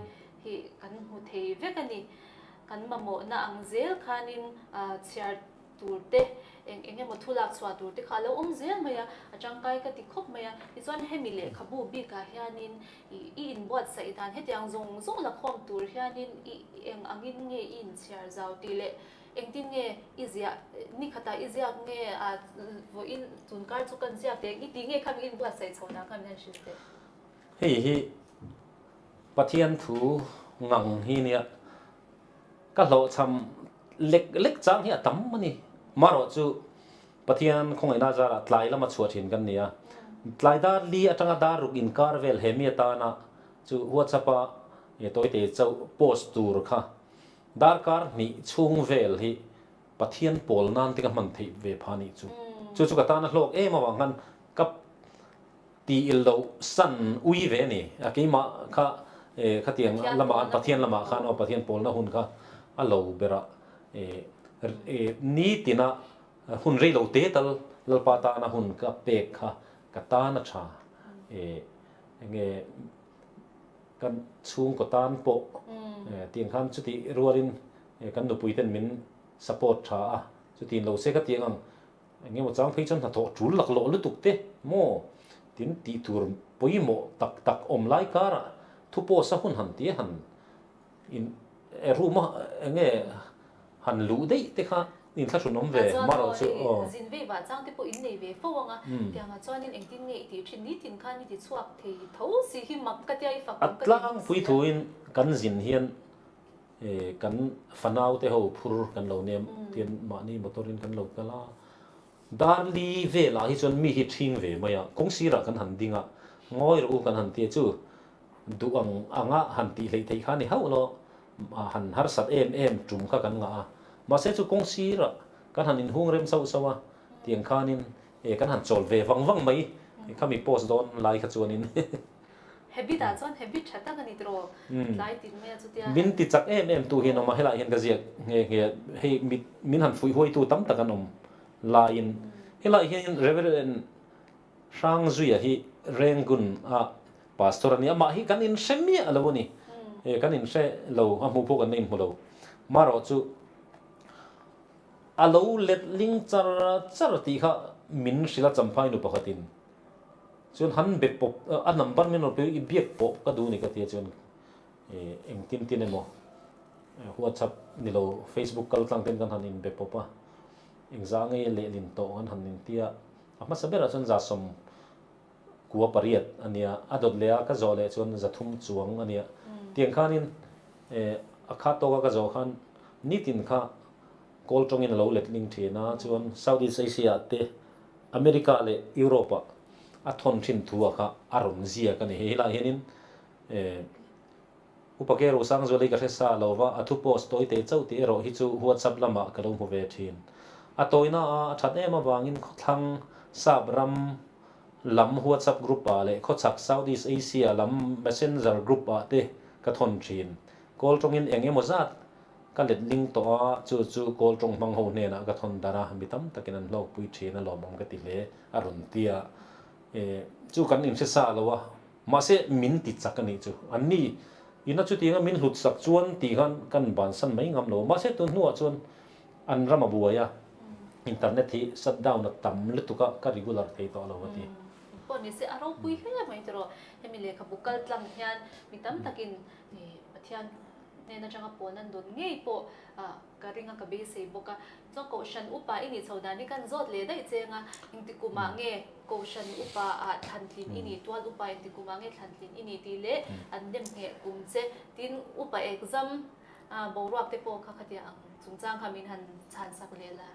Speaker 1: hi kan hmu thei vek a ni. Kan mamawhna ang zel khanin chhiar tur te, eng eng emaw thu lak chhuah tur te kha a lo awm zel mai a, a tangkai ka ti khawp mai a. Tichuan hemi lehkhabu bikah hianin i inbuatsaih dan hetiang zawng zawng la khawm tur hianin i eng angin nge i inchhiar zau tih leh Engtin nge i ziah, ni khatah i ziak nge a vawiin tun kar chu kan ziak teh, i tih nge kha min inbuatsaih chho dan kha min han hrilh teh.
Speaker 2: Hei hi Pathian thu ngang hi nia, ka hlawhchham lek lek chang hi a tam a ni. Marawh chu Pathian khawngaihna zarah tlai lama chhuah thin kan ni a, tlai dar li atanga dar ruk inkar vel he mi atana chu WhatsApp a tawite chauh post tur kha Darkar hnih chhung vel hi Pathian pawl nan te ka hman theih ve pha nih chu. Chu chu ka tan a hlawk em avang khan ka ti il loh san ui ve a ni. A keimah kha Khatiang lamah khan Pathian lamah khan aw Pathian pawlna hun kha a lo berah nitina hun rei lo te tal Lalpa tana hun ka pek kha ka tan a tha. Enge kan chhungkaw tan pawh tiang khan chutih rualin kan nupui ten min support tha a, chutiang lo se ka tiang ang Engemaw chang phei chuan hnathawh tul laklawh lutuk te maw tin tih tur pawimawh tak tak awm lai karah thu post a hun han tia han in room a enge han luh daih te kha inthlahrun awm ve marawh chu aw.
Speaker 1: Zin vei vah chang te pawh in nei ve fo ang a, tiangah chuanin engtin nge i tih thin nitin khan i ti chhuak thei tho si hi mak ka tia i fak awm ka ti bawk si a.
Speaker 2: A tlangpui thuin kan zin hian Kan fanau te ho phur kan lo nia tian mahni motor in kan lo kal a, Darli velah hi chuan mi hi ṭhing ve mai a, kawng sirah kan han ding a, ngawi rawh u kan han ti a chu duh ang anga han tih hleih theih kha a ni hauh lo, han harsat em em ṭum kha kan ngah a, mahse chu kawng sirah kan han inhung rem sauh sauh a, tiang khanin kan han chawl ve vang vang mai khami post dawn lai kha chuanin.
Speaker 1: Habit ah chuan habit tha tak a ni tiraw? Tlai tin mai a chutia.
Speaker 2: Min ti chak em em tu hian awm a, helaiah hian ka ziak nghe nghe a, hei mit min han fuih huaitu tam tak an awm laiin helaiah hian Reverend Hrangzuia hi Rengun a pastor a ni a, mah hi kan inhre miah lo a ni, kan inhre lo a hmuh pawh kan la inhmu lo, marawh chu a lo let ling char char tih kha min hrilh a Champhai nu pakhatin. Chuan han be pawp, a number min rawn pe i biak pawh ka duh ni ka tia chuan engtin tin emaw WhatsApp ni lo Facebook kal tlang ten kan han in be pawp a, engzah nge lehlin tawh kan han in tia, a hmasa berah chuan 98 a nia, a dawt leh a ka zawh leh chuan 300 chuang a nia, tiang khanin a khat tawka ka zawh khan nitin kha kawl tawngin a lo letling thin a, chuan Southeast Asia ah te America leh Europe ah a thawn thin thu ah kha a rawn ziak a ni. Hei helaiah hianin Upa Ke Rosangzuala hi ka hre sa lo va, a thu post tawi teh chauh tih erawh hi chu WhatsApp lamah ka lo hmu ve thin. A tawina a a that em avangin khawthlang sap ram lam WhatsApp group ah leh khawchhak Southeast Asia lam Messenger group ah te ka thawn thin. Kawl tawngin eng emaw zat Ka let ling tawh a, chu chu kawl tawng hmang ho hnenah ka thawn darh a, mi tam takin an hlawkpui thin a lawmawm ka ti hle a rawn ti a, e chu kan inhre sa lo a, mahse min ti chak a nih chu, an ni ina chutianga min hlut sak chuan tih khan kan bansan mai ngam lo a, mahse tun hnuah chuan an ram a buai a, internet hi shut down a tam lutuk a, ka regular thei tawh lo a ti.
Speaker 1: Pawh nise a ropui hle mai tiraw, hemi lehkhabu kal tlang hian mi tam takin Pathian hnen atanga pawn an dawn ngei pawh ka ring a, ka beisei bawk a. Chuan Kohhran upa i nih chho dan hi kan zawt leh daih cheng a, engti kumah nge Kohhran upa ah thlantlin i nih, tual upa engti kumah nge thlantlin i nih tih leh an nem ngheh kum che. Tin, upa exam boruak te pawh kha khatia ang chungchang kha min han chhan sak leh la.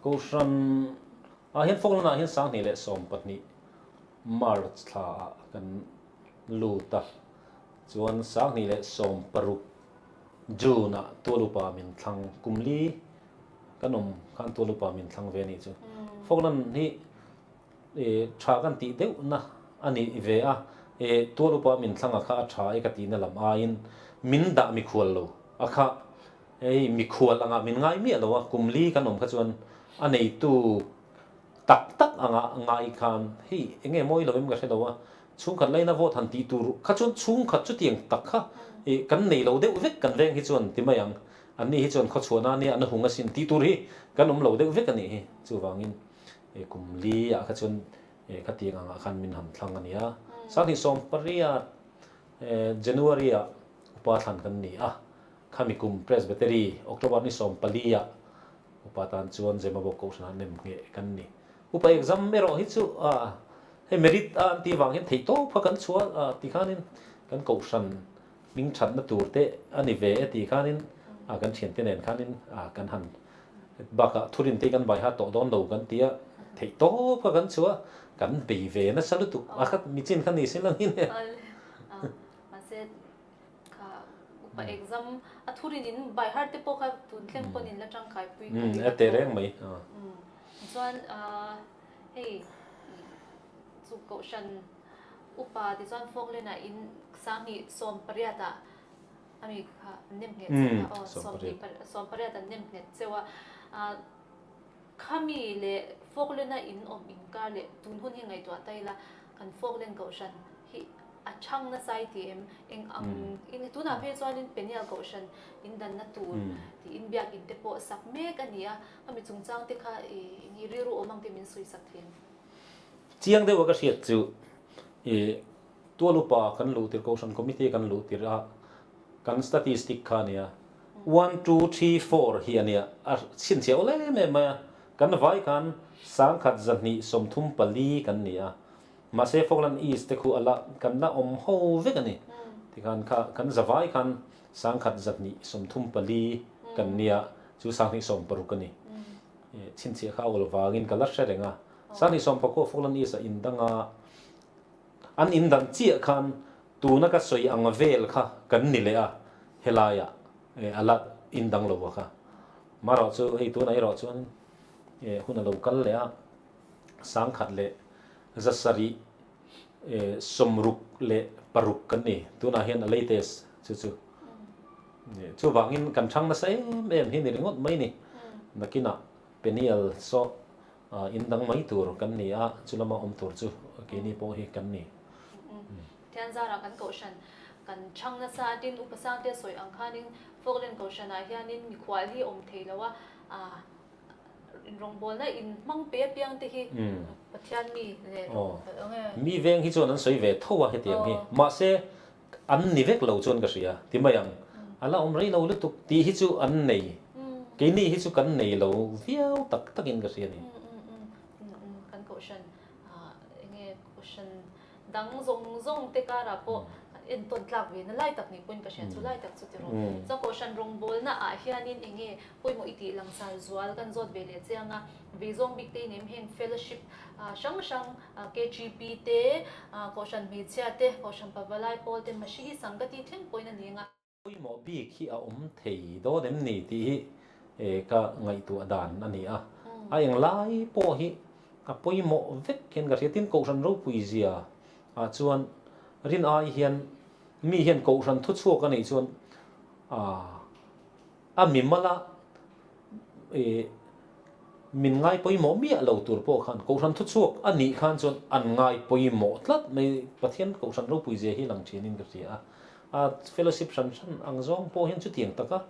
Speaker 2: Kohhran ah hian Falkland ah hian 2012 March thla ah kan lut a. Chuan 2016 June ah tual upa min thlang kum li kan awm khan tual upa min thlang ve a nih chu. Falkland hi tha kan tih deuh na a nih ve a, tual upa min thlang a kha a tha e ka tihna lam aiin min dah mikhual lo a kha hei mikhual angah min ngai miah lo a, kum li kan awm kha chuan a neitu tak tak anga ngai khan hei eng nge mawi lo em ka hre lo a, chhungkhat laina vote han tih tur kha chuan chhungkhat chutiang tak kha ih kan nei lo deuh vek kan veng hi chuan ti mai ang, an ni hi chuan khawchhuahna nia an hung asin tih tur hi kan awm lo deuh vek a nih hi, chuvangin ih kum li ah kha chuan ih khatiang angah khan min han thlang a nia. 2018 January ah upa thlan kan ni a, khami kum Presbytery October ni 14 ah Upa tan chuan Zemabawk Kohhranah nem ngheh kan ni. Upa exam erawh hi chu hei merit a an tih vang hian theih tawp kha kan chhuah a ti khanin kan Kohhran hming thatna tur te a ni ve e ti khanin kan thiante nen khanin kan han bakah thurin te hi kan vai ha tawh dawn lo kan ti a, theih tawp kha kan chhuah a, kan bei ve nasa lutuk a kha michin kha ni si langin e.
Speaker 1: Kha upa exam a thurin in by heart te pawh kha tun thleng pawn in la tangkai pui ka ring a
Speaker 2: teh reng mai.
Speaker 1: Chuan hei chu kohhran Upa tichuan Falkland ah in 2018 ah ami kha an nem nghet cheu a, aw 28 an nem nghet cheu a. Khami leh Falkland a in awm inkar leh tun hun hi ngaihtuah ta ila kan Falkland Kohhran hi a chhang nasa i ti em? Eng ang in tunah phei chuanin Peniel Kohhran in danna tur tiin biakin te pawh sak mek a ni a, khami chungchang te kha i rilru awm ang te min sawi sak thei em?
Speaker 2: Chiang deuha ka hriat chu i tual upa kan luh tir Kohhran Committee kan luh tir a kan statistic kha a nia one two three four hi a nia a chhinchhiah awl em em mai a kan vai khan 1234 kan ni a mahse Falkland East te khu a la kan la awm ho vek a ni tikhan kha kan zavai khan 1234 kan nia chu 2016 a ni. Chhinchhiah kha a awl vangin ka la hre reng a, 2019 Falkland East a indang a, an indan chiah khan tuna ka sawi ang vel kha kan ni leh a, helaiah a la indang lo a kha. Marawh chu hei tunah erawh chuan hun a lo kal leh a, 1766 kan ni, tunah hian a latest chu chu. Chuvangin kan chhang nasa em em hi ni ringawt mai ni. Nakinah Peniel saw in dang mai tur kan ni a, chu lama awm tur chu keini pawh hi kan ni.
Speaker 1: Thian zarah kan kohhran kan chhang nasa a, tin Upa Sangte sawi ang khanin Falkland kohhranah hianin mikhual hi awm thei lo a, Rawngbawlna in hmang pe apiang te hi Pathian mi leh rawng
Speaker 2: e. Mi veng hi chuan an sawi ve tho a hetiang hi. Mahse an ni vek lo chuan ka hria ti mai ang. A la awm rei lo lutuk tih hi chu an nei. Keini hi chu kan nei lo viau tak takin ka hria a ni.
Speaker 1: Kan kohhran enge kohhran dang zawng zawng te karah pawh entawn tlak ve na lai tak ni pawhin ka hria chu lai tak chu ti rawh. Chuan kohhran rawngbawlna ah hianin enge pawimawh i tih langsar zual kan zawt ve leh chiang a, vei zawng bik te in em heng fellowship hrang hrang KGP te, kohhran hmeichhia te, kohhran pavalai pawl te, Masihi Sangati thleng pawhin a ni ang a.
Speaker 2: Pawimawh bik hi a awm thei dawn em ni tih hi ka ngaihtuah dan a ni a. A englai pawh hi a pawimawh vek hian ka hria. Tin, Kohhran ropui zia ah chuan rin ai hian mi hian Kohhran thuchhuak a neih chuan A mimala ih min ngai pawimawh miah lo tur pawh khan Kohhran thuchhuak a nih khan chuan an ngai pawimawh tlat mai. Pathian Kohhran ropui zia hi lang thianin ka hria a. A fellowship hran hran ang zawng pawh hian chutiang taka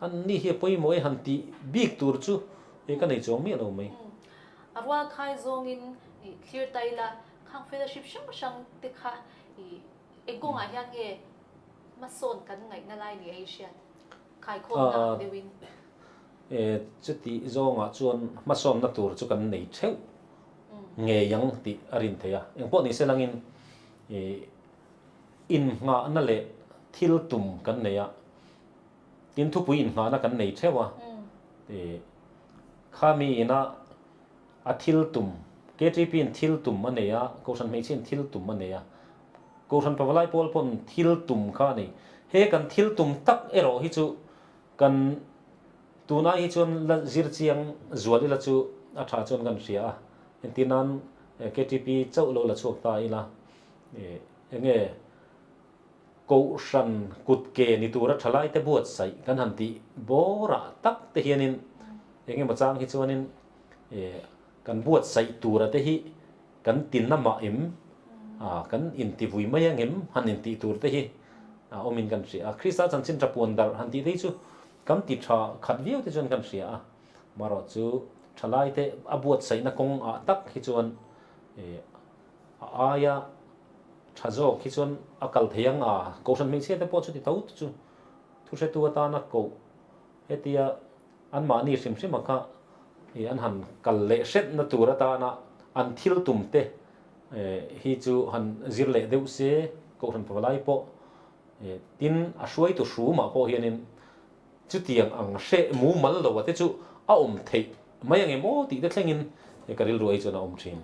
Speaker 2: an ni hi a pawimawh e han tih bik tur chu ih ka nei chuang miah lo mai.
Speaker 1: A rual khai zawngin ih thlir ta ila khang fellowship hrang hrang te kha ih eng kawngah hian nge hmasawn kan ngaihna lai ni a i hriat? Khaikhawmna ang deuhin.
Speaker 2: Chutih zawngah chuan hmasawnna tur chu kan nei theuh ngei ang tih a rin theih a. Engpawh ni se langin innghahna leh thil tum kan nei a, tin thupui innghahna kan nei theuh a. Khami ina a thil tum, KTP in thil tum a nei a, Kohhran hmeichhia in thil tum a nei a, Kohhran pavalai pawl pawn thil tum kha a ni. He kan thil tum tak erawh hi chu kan tunai hi chuan la zir chiang zual ila chu a tha chuan kan hria a. Entir nan KTP chauh lo la chhuak ta ila enge Kohhran kut ke ni tura thalaite buatsaih kan han tih bawrah tak te hianin engemaw chang hi chuanin kan buatsaih tura te hi Kan tinna mah em? Kan intivui mai ang em? Han intih tur te hi a awmin kan hria a. Krista chanchin tha puan darh han tih te hi chu kan ti tha khat viau te chuan kan hria a. Marawh chu thalai te a buatsaihna kawng ah tak hi chuan a aia tha zawk hi chuan a kal thei ang a. Kohhran hmeichhia te pawh chuti tho chu thuhretu atana koh hetia Anmahni hrim hrima kha i an han kal leh hretna tur atana an thil tum te hi chu han zir leh deuh se, Kohhran pavalai pawh tin a hruaitu hrumah pawh hianin chutiang ang hreh mumal lo a te chu a awm theih mai ang em aw tih te thlengin ka rilru ei chuan a awm thin.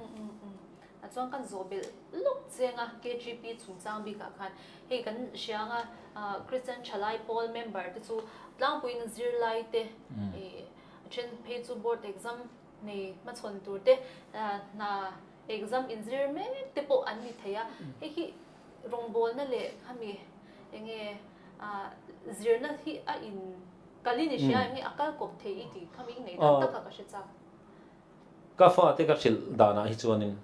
Speaker 1: A chuan kan zawh belh lawk cheng a, KGP chungchang bikah khan hei kan hria anga Christian Thalai Pawl member te chu tlangpuiin zirlai te a then phei chu board exam nei hmachhawn tur te hna Exam inzir mek te pawh an ni thei a, hei hi rawngbawlna leh khami enge zirna hi a in kal in i hria em nge a kal kawp thei i tih khami i ngaihdan taka ka hre chak.
Speaker 2: Ka fate ka hrilh danah hi chuanin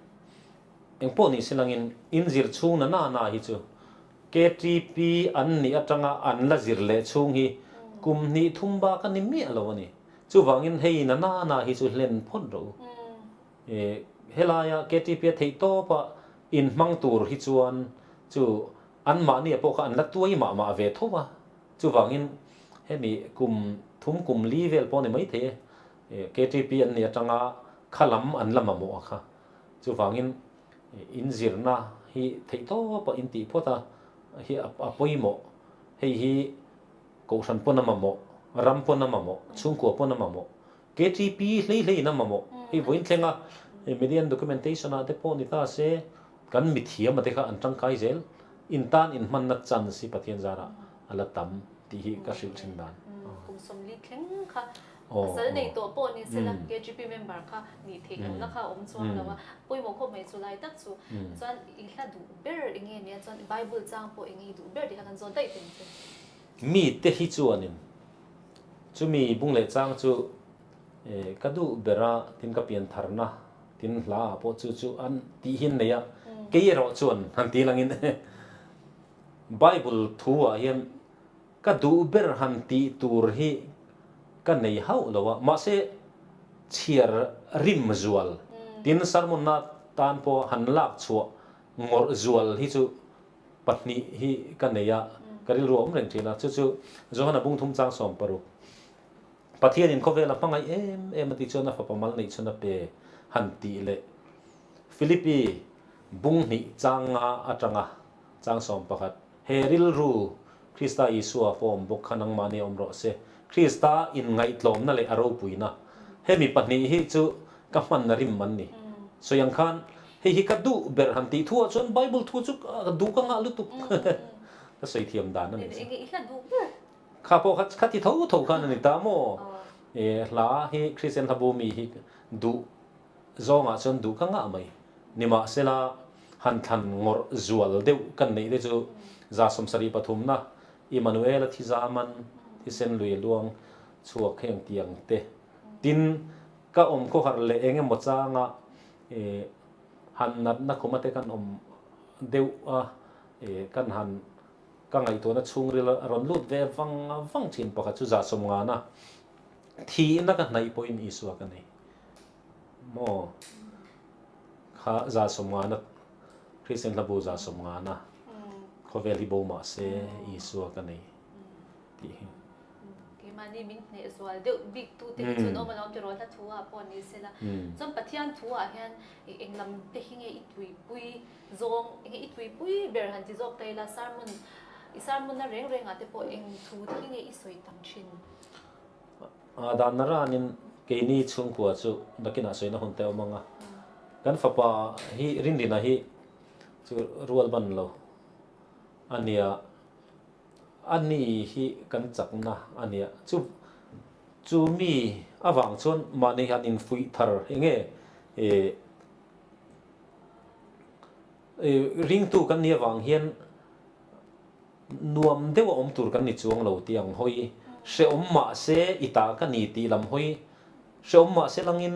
Speaker 2: engpawh ni silangin inzir chhung na na na hi chu KTP an nih atanga an la zir leh chhung hi kum hnih thum bak a ni miah lo a ni. Chuvangin hei na na na hi chu hlen phawt rawh u. Helaia KTP a theih tawpa inhmang tur hi chuan chu anmahnia pawh kha an la tuai mah mah ve tho a. Chuvangin hemi kum thum kum li vel pawh a ni maithei e, KTP an nih atanga kha lam an la mamawh a kha. Chuvangin inzirna hi theih tawpa intih phawt a hi a pawimawh. Hei hi Kohhran pawn a mamawh, ram pawn a mamawh, chhungkua pawn a mamawh, KTP hlei hleiin a mamawh. Hei vawiin thlenga Median Documentation ah te pawh ni ta se, kan mithiam a te kha an tangkai zel. In tan inhmanna chance hi Pathian zarah a la tam tih hi ka hrilh thin dan.
Speaker 1: Kum sawmli thleng kha pasal nei tawh pawh ni sela KGP member kha nih theih lohna kha a awm chuang lo a, pawimawh khawp mai chu lai tak chu. Chuan i hla duh ber enge nia chuan Bible chang pawh enge i duh ber tih kha kan zawn daih teh ang che.
Speaker 2: Mite hi chuanin chumi bung leh chang chu ka duh ber a, tin ka pian tharna tin hla ah pawh chu chu an tih hi an nei a, kei erawh chuan han ti langin Bible thu ah hian ka duh ber han tih tur hi ka nei hauh lo a, mahse chhiar rim zual tin sermon na tan pawh han lak chhuah ngawrh zual hi chu pahnih hi ka nei a, ka rilru a awm reng thin a, chu chu Johana bungthum chang 16, Pathianin khawvel a hmangaih em em a tih chuan a fapa mal neih chhun a pe han tih leh Philippi bung hnih chang nga atanga chang 11, he rilru Krista Isua form bawk kha nangmahni awm rawh se, Krista inngaihtlawmna leh a ropuina hemi pahnih hi chu ka hmanna rim an ni. Sawi ang khan hei hi ka duh ber han tih thuah chuan Bible thu chu ka duh ka ngah lutuk ka sawi thiam dan a ni chu. Kha pawh kha kha ti tho tho khan a ni ta maw? Hla hi Kristian hlabu mi hi duh zawngah chuan duh ka ngah mai. Nimahsela han thlan ngawrh zual deuh kan neih te chu 73na Immanuela thizaman thisen lui a luang chhuak heng tiang te tin Ka awm khawhar leh eng emaw changa ih han natna khuma te kan awm deuh a, ih kan han ka ngaihtuahna chhungril a rawn lut ve vang vang thin pakhat chu 150 thihna ka hnaih pawhin Isua ka nei maw kha 150 Kristian hlabu 150 khawvel hi bo mahse Isua ka nei tih hi.
Speaker 1: Keimahni min hneh zual deuh bik tu te hi chuan awm alawm tiraw hla thu ah pawh ni sela. Chuan Pathian thu ah hian eng lam te hi nge i tuipui zawng enge i tuipui ber han ti zawk ta ila sermon i sermon na reng reng ah te pawh eng thu te hi nge i sawi tam thin?
Speaker 2: A dan na ranin keini chhungkua chu nakinah sawina hun te a awm ang a, kan fapa hi Rinrina hi chu rual ban lo a nia. A ni hi kan chakna a nia. Chu chu mi avang chuan mahni hian infuih thar eng nge ih ringtu kan nih avang hian nuam deuh a awm tur kan ni chuang lo tih ang hawi. Hrehawm mahse i ta ka ni tih lam hawi. Hrehawm mahse langin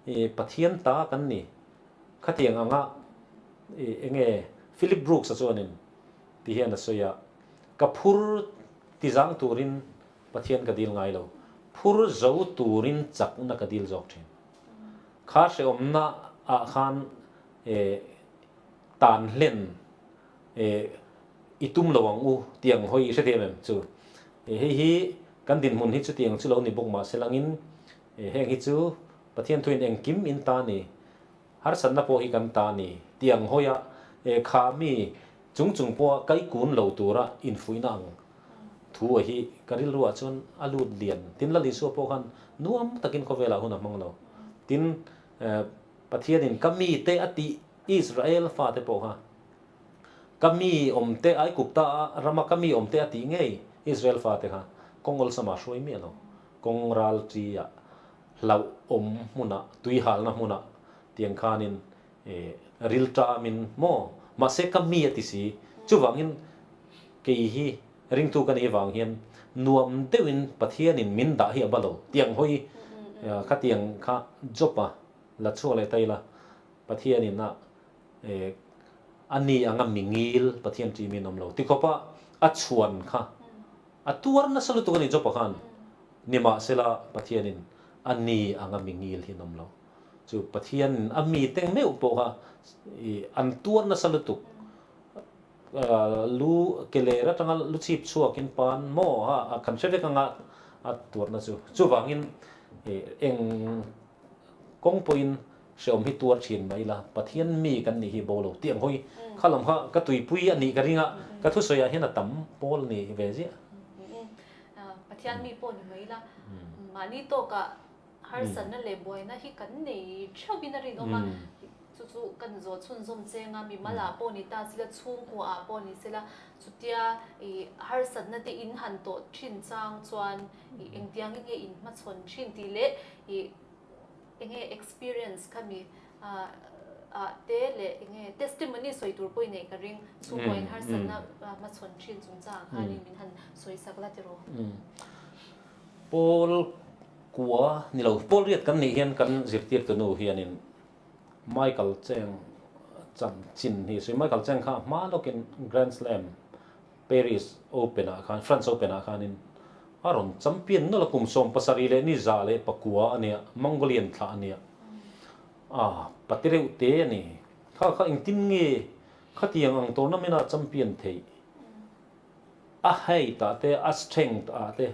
Speaker 2: ih Pathian ta kan ni. Khatiang anga ih eng nge Philip Brooks-a chuanin Ti hian a sawi a, Ka phur ti zang turin Pathian ka dil ngai lo, phur zo turin chakna ka dil zawk thin. Kha hrehawmna ah khan tan hlen i tum lo ang u tih ang hawi i hrethiam em chu? Hei hi kan dinhmun hi chutiang chu lo ni bawk mahse langin heng hi chu Pathian thuin engkim in ta ni. Harsatna pawh hi kan ta ni tih ang hawi a, e kha mi chung chung pawha kai kun lo tura infuihna ang thu a hi ka rilruah chuan a lut lian. Tin, Lal Isua pawh khan nuam takin khawvelah hun a hmang lo. Tin, Pathianin ka mite a tih Israel fate pawh kha ka mi awmte Aikupta a rama ka mi awmte a tih ngei Israel fate kha kawng awlsama hruai miah lo, kawng ral ṭi ah hlauhawm hmunah, tuihalna hmunah tiang khanin Rilṭamin maw? Mahse ka mi a ti si. Chuvangin kei hi ringtu ka nih avang hian nuam deuhin Pathianin min dah hi a ba lo. Tiang hawi khatiang kha job a la chhuak leh ta ila Pathianin a a ni anga mi ngil Pathian ṭimin awm lo. Tikhawpa a chhuan kha a tuar nasa lutuk a ni job-a khan. Nimahsela Pathianin a ni anga mi ngil hi an awm lo. Chu Pathianin a mite meuh pawh kha ih an tuar nasa lutuk. Lu ke ler atanga lu chhip chhuakin pan maw ha kan hre vek anga a tuarna chu. Chuvangin ih eng kawng pawhin hrehawm hi tuar thin mai ila Pathian mi kan nih hi bo lo tih ang hawi kha lam kha ka tuipui a nih ka ring a, ka thusawiah hian a tam pawl a ni ve ziah.
Speaker 1: Pathian mi pawh ni mai ila mahni tawkah Harsatna leh buaina hi kan nei theuhin a rinawm a, chu chu kan zawh chhunzawm cheng a, mimal ah pawh ni ta sela, chhungkua ah pawh ni sela, chutia ih harsatna te in han tawh thin chang chuan ih engtiang nge in hmachhawn thin tih leh ih enge experience kha mi ah ah te leh enge testimony sawi tur pawh i neih ka ring, chhungkua in harsatna hmachhawn thin chungchangah khanin min han sawi sak la tiraw?
Speaker 2: Paul kua ni lo, Paul riat kan nih hian kan zirtirtu nu hianin Michael Cheng chanchin hi sawi. Michael Cheng kha hma lawkin Grand Slam Paris Open ah khan, France Open ah khanin a rawn champion nawlh a, kum 71 a nia, Mongolian thlah a nia. A pati reuh te a ni. Kha kha engtin nge khatiang ang tournament ah champion theih? A height ah te, a strength ah te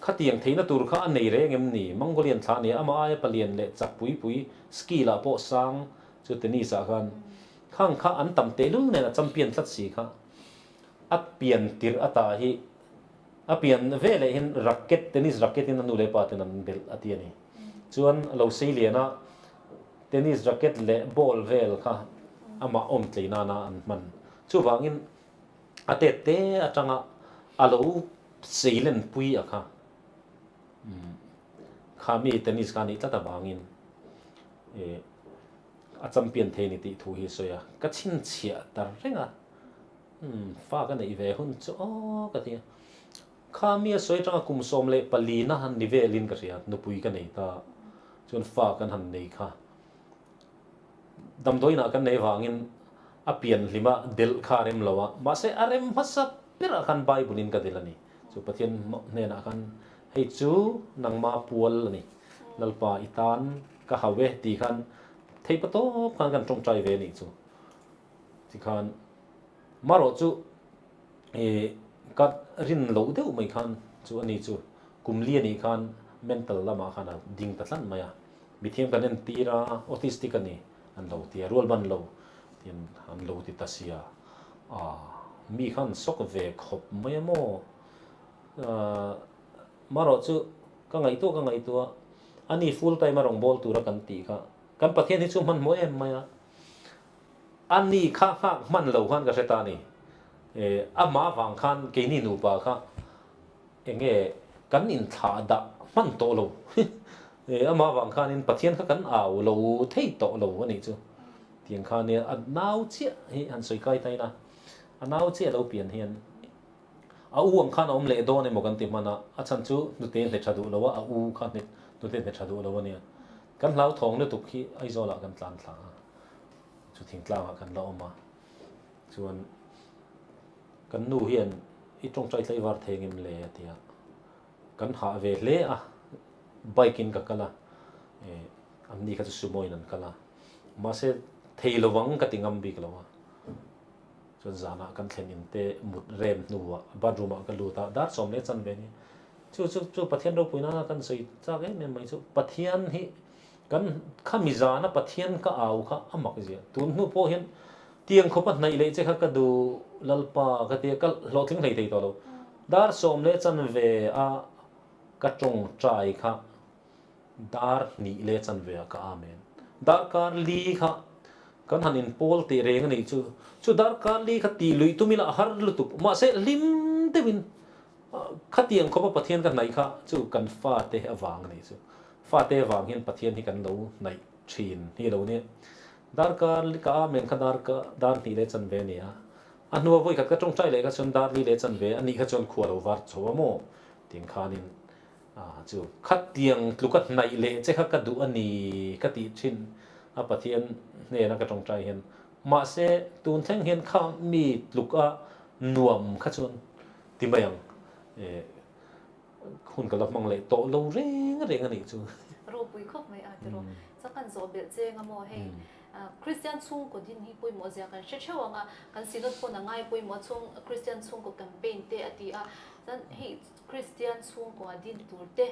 Speaker 2: khatiang theihna tur kha a nei reng em ni? Mongolian thla a ni a, amah aia palian leh chak pui pui skill ah pawh sang chu tennis ah khan khang kha an tam tehlul nen a champion tlat si kha. A pian tirh ata hi a pian veleh hian racket, tennis racket in a nu leh pa ten an belh a ti a ni. Chuan a lo sei lian a, tennis racket leh ball vel kha amah awm tlei nana an hman. Chuvangin a tet te atanga a lo seilen pui a kha kha mi tennis kha anih tlat avangin a champion thei a ni tih thu hi a sawi a, ka chhinchhiah ta reng a, fa ka neih ve hun chu aw ka ti a, kha mi a sawi atanga kum 14 na han ni velin ka hria, nupui ka nei ta chuan fa kan han nei kha. Damdawiinah kan nei vangin a pian hlima delh kha a rem lo a, mahse a rem hmasa berah khan Bible in ka delh a ni. Chu Pathian hnenah khan hei chu nangma pual a ni, Lalpa i tan ka hau e tih khan theihpa tawp khan kan tawngtai ve a nih chu. Tikhan marawh chu ih ka rin loh deuh mai khan chu a ni chu kum li a nih khan mental lamah khan a ding ta tlat mai a. Mithiam kan entir a, autistic a ni an lo ti a, rual ban lo tiin an lo ti ta sia. Aaa mi khan sawk ve khawp mai a maw? Aaa marawh chu ka ngaihtuah ka ngaihtuah a ni full time a rawn bawl tura kan tih kha kan Pathian hi chu hmanhmawh em mai a, a ni kha nghak hman lo khan ka hre ta a ni. Eh amah vang khan keini nupa kha Enge kan inthlah dah hman tawh lo e, amah vang khanin Pathian kha kan au lo thei tawh lo a nih chu. Tiang kha nia a nau chiah hi han sawi kai ta ila, a nau chiah lo pian hian a u ang khan a awm leh dawn emaw kan ti hman a, a chhan chu hnute hne tha duh lo a, a u kha hnute hne tha duh lo a nia. Kan hlauthawng lutuk hi Aizawlah kan tlan thla a, chu thingtlangah kan la awm a, chuan Kan nu hian i tawngtai tlaivar thei ngem le a ti a, kan hah ve hle a, bike in ka kal a, eh an ni kha chu sumo in an kal a, mahse thei lo ang ka ti ngam bik lo a, chuan zanah kan thlen in te mut rem hnuah bathroom ah ka lut a, dar sawm leh chan ve nia, chu chu chu Pathian ropui nana kan sawi chak em em mai chu Pathian hi Kan khami zana Pathian ka au kha a mak zia. Tun hnu pawh hian tiang khawpa hnaih leh che kha ka duh Lalpa ka tia ka hlawhtling hlei thei tawh lo. Dar sawm leh chan ve a ka tawngtai kha dar hnih leh chan ve ah ka amen. Darkar li kha kan han inpawl teh reng a nih chu. Chu darkar li kha tih luih tum ila a har lutuk. Mahse hlim deuhin Khatiang khawpa Pathian ka hnaih kha chu kan fate avang a nih chu. Fate avang hian Pathian hi kan lo hnaih thin hi a lo nia. Darkar ka amen kha dar ka dar hnih leh chanve a ni a, a hnua vawi khat ka tawngtai leh kha chuan dar li leh chanve a nih kha chuan khua lo var chho a maw tiang khanin chu khatiang tluka hnaih leh che kha ka duh a ni ka tih thin a Pathian hnena ka tawngtai hian mahse tun thleng hian kha mi tluka nuam kha chuan ti mai ang. Hun ka la hmang leh tawh lo reng reng a nih chu.
Speaker 1: Ropui khawp mai a tiraw. Chuan kan zawh belh cheng a maw hei Kristian chhungkaw din hi pawimawh zia kan hre theuh ang a, kan Synod pawn a ngai pawimawh chhung Kristian chhungkaw campaign te a ti a, chuan hei Kristian chhungkaw a din tur te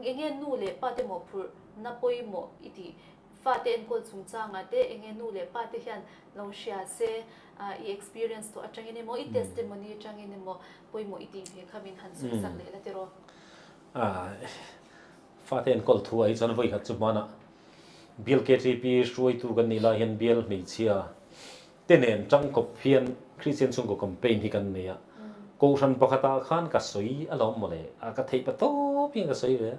Speaker 1: eng nge nu leh pa te mawhphurh na pawimawh i tih Fate enkawl chungchangah te enge nu leh pa te hian lo hria se, i experience tawh atangin emaw, i testimony atangin emaw pawimawh i tih ve kha min han sawi sak leh la tiraw?
Speaker 2: Fate enkawl thu ah hi chuan vawi khat chu hmanah Bial KTP hruaitu kan nih lai hian Bial hmeichhia te nen tangkawp hian Kristian chhungkaw campaign hi kan nei a, Kohhran pakhatah khan ka sawi alawm mawle, ka theih pa tawp hian ka sawi ve a.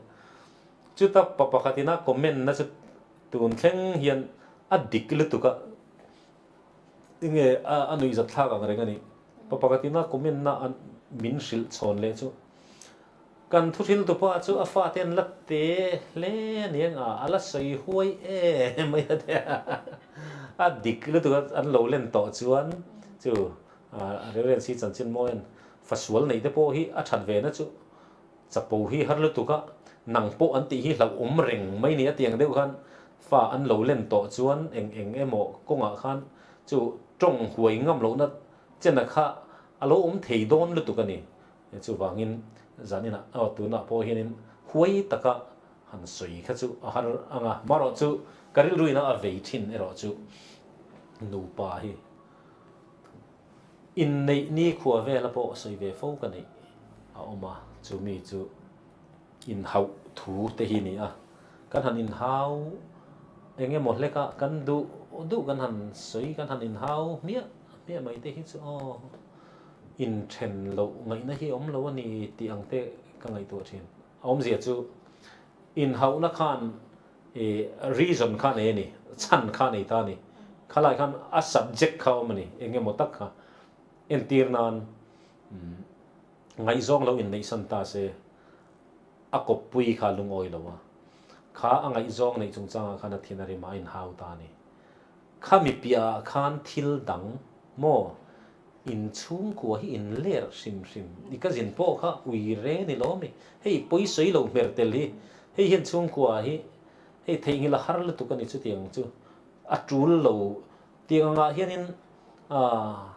Speaker 2: Chuta pa pakhatin a comment na chu tun thleng hian a dik lutuk a, enge a nuihzat thlak ang reng a ni. Pa pakhatin a comment na min hrilh chhawn leh chu kan thuhril tupa chu a fate an la te hle a ni ang a, a la sawi huai em mai a tia. A dik lutuk a an lo len tawh chuan chu Reverend Si Chanchin Mawian fasual neih te pawh hi a that ve na chu Chapo hi har lutuk a, nang pawh an tih hi hlauhawm reng mai ni a tiang deuh khan fa an lo len tawh chuan eng eng emaw kawngah khan chu tawng huai ngam lohna chena kha a lo awm thei dawn lutuk a ni. Chuvangin zaninah aw tunah pawh hianin huai taka han sawi kha chu a har ang a, marawh chu ka rilruina a vei thin erawh chu nupa hi. Inneih nikhua vela pawh sawi ve fo ka neih a awm a, chu mi chu inhauh thu te hi ni a. Kan han inhau eng emaw hlek a, kan duh duh kan han sawi, kan han inhau hmiah hmiah mai te hi chu aw inthen loh ngaihna hi awm lo a ni tih ang te ka ngaihtuah thin. A awmzia chu inhauhna khan I reason kha nei a ni, chhan kha nei ta a ni. Khalai khan a subject kha awm a ni, eng emaw tak kha. Entir nan ngaihzawng lo inneihsan ta se, a kawppui kha lungawi lo a, kha a ngaihzawng neih chungchangah khan a thin a rim a, a inhau ta a ni. Khami piahah khan thil dang maw inchhungkua hi inler hrim hrim. I ka zin pawh kha ui re ni lo mi. Hei pawisawi lo hmer tel hi, hei hian chhungkua hi hei theihnghilh a har lutuk a ni chutiang chu. A tul lo tiang angah hianin aah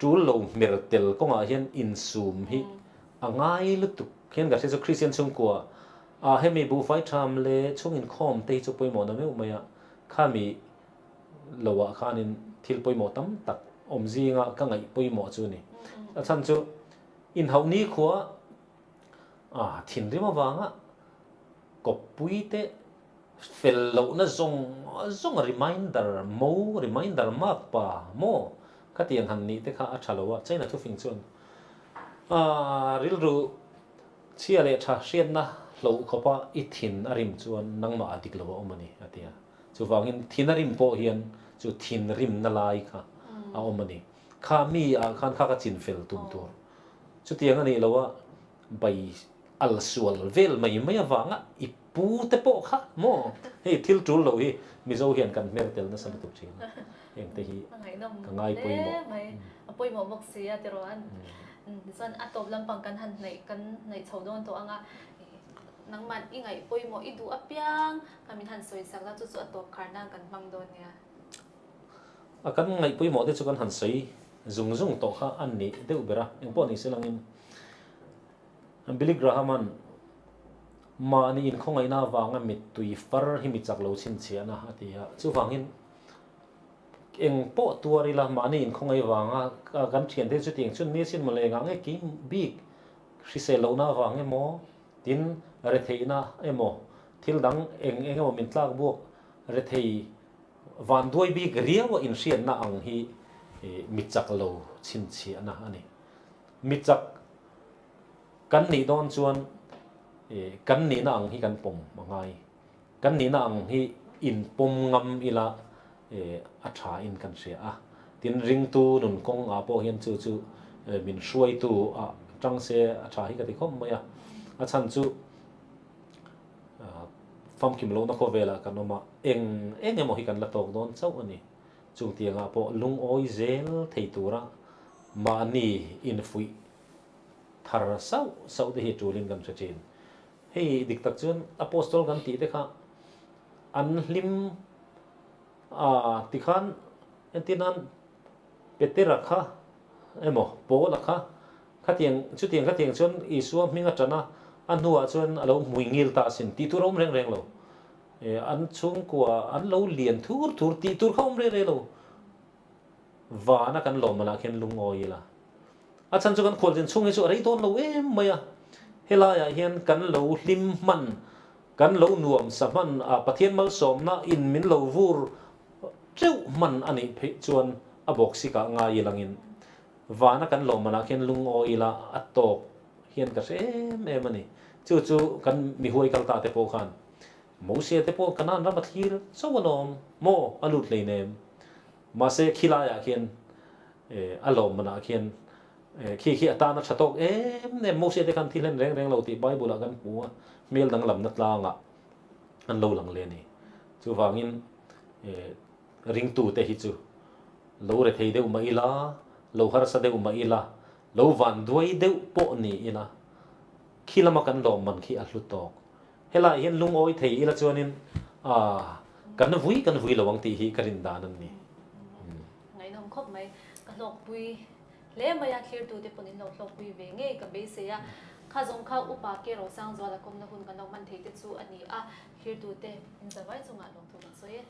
Speaker 2: tul lo hmer tel kawngah hian insum hi a ngai lutuk hian ka hria chu Kristian chhungkua ah hemi buhfai tham leh chhung inkhawm te hi chu pawimawh na meuh mai a. Khami loah khanin thil pawimawh tam tak awm zinga ka ngaih pawimawh chu a ni. A chhan chu inhauh nikhua a thinrim avanga kawppui te fel lohna zawng zawng reminder mo, reminder mark pa maw khatiang han nih te kha a tha lo a. China thufing chuan rilru chhia leh tha hriatna hloh khawpa i thin a rim chuan nangmah a dik lo a awm a ni a ti a. Chuvangin thin a rim pawh hian chu thin rimna lai kha a awm a ni. Kha mi ah khan kha ka chin fel tum tur. Chutiang a nih loh a, bai al sual vel mai mai avanga i pu te pawh kha maw? Hei thil tul lo hi Mizo hian kan hmer tel nasa lutuk thin a, heng te hi ka ngai pawimawh.
Speaker 1: A pawimawh bawk si a tiraw an. Tichuan a tawp lampang kan han hnaih kan hnaih chho dawn tawh ang a. Nangmah i ngaih pawimawh i duh apiang kha min han sawi sak la, chu chu a tawp khar nan kan hmang dawn nia.
Speaker 2: A kan ngaih pawimawh te chu kan han sawi zung zung tawh kha a ni deuh ber a, engpawh ni se langin Billy Graham-a'n mahni inkhawngaihna avanga mittui far hi mi chak lo chhinchhiahna a ti a, chuvangin engpawh tuar ila mahni inkhawngaih avanga kan thiante chutiang chuan ni asin mawle engah nge kei bik Hrisel lohna avang emaw, tin retheihna emaw, thil dang eng eng emaw min tlak buak rethei vanduai bik riau a inhriatna ang hi mi chak lo chhinchhiahna a ni. Mi chak kan nih dawn chuan kan nihna ang hi kan pawm a ngai. Kan nihna ang hi inpawm ngam ila. a tha in kan hria a. Tin, ringtu nun kawng ah pawh hian chu chu min hruaitu ah tang se a tha hi ka ti khawp mai a. A chhan chu famkim lohna khawvelah kan awm a, eng eng emaw hi kan la tawk dawn chauh a ni. Chung tiangah pawh lungawi zel thei tura mahni infuih thar sauh sauh te hi tulin kan hre thin. Hei dik tak chuan Apostol kan tih te kha an hlim a tikhan entir nan Petera kha emaw Paula kha khatiang chutiang khatiang chuan Isua hming a tan a, a hnuah chuan a lo hmui ngil ta asin tih tur a awm reng reng lo. An chhungkua an lo lian thur thur tih tur kha awm reng reng lo. Vana kan lawm manah khian lungawi ila. A chhan chu kan khualzin chhung hi chu a rei dawn lo em mai a. Helaiah hian kan lo hlim hman, kan lo nuam sa hman a, Pathian malsawmna in min lo vur teuh hman a nih pheih chuan a bawk sikah ngai ilangin vana kan lawm manah khian lungawi ila a tawk hian ka hre em em a ni. Chu chu kan mihuai kal ta te pawh khan Mosia te pawh Kanaan ram a thlir chauh alawm maw a lut hleinem. Mahse khilaiah khian a lawm manah khian khi khi a tan a tha tawk em em Mosia te khan thi hlen reng reng lo tih Bible ah kan hmu a, hmel danglamna tlangah an lo lang leh a ni. Chuvangin ringtute hi chu lo rethei deuh mah ila, lo harsa deuh mah ila, lo vanduai deuh pawh ni ila khi lama kan lawm man khi a hlu tawk. Helaiah hian lungawi thei ila chuanin kan vui kan vui lo ang tih hi ka rin dan an ni.
Speaker 1: Ngaihnawm khawp mai. Ka hlawkpui hle mai a, thlirtute pawn in lo hlawkpui ve ngei ka beisei a. Kha zawng kha Upa Ke Rosangzuala kawmna hun kan lo hman thei te chu a ni a, thlirtute in zavai chungah lawmthu kan sawi e.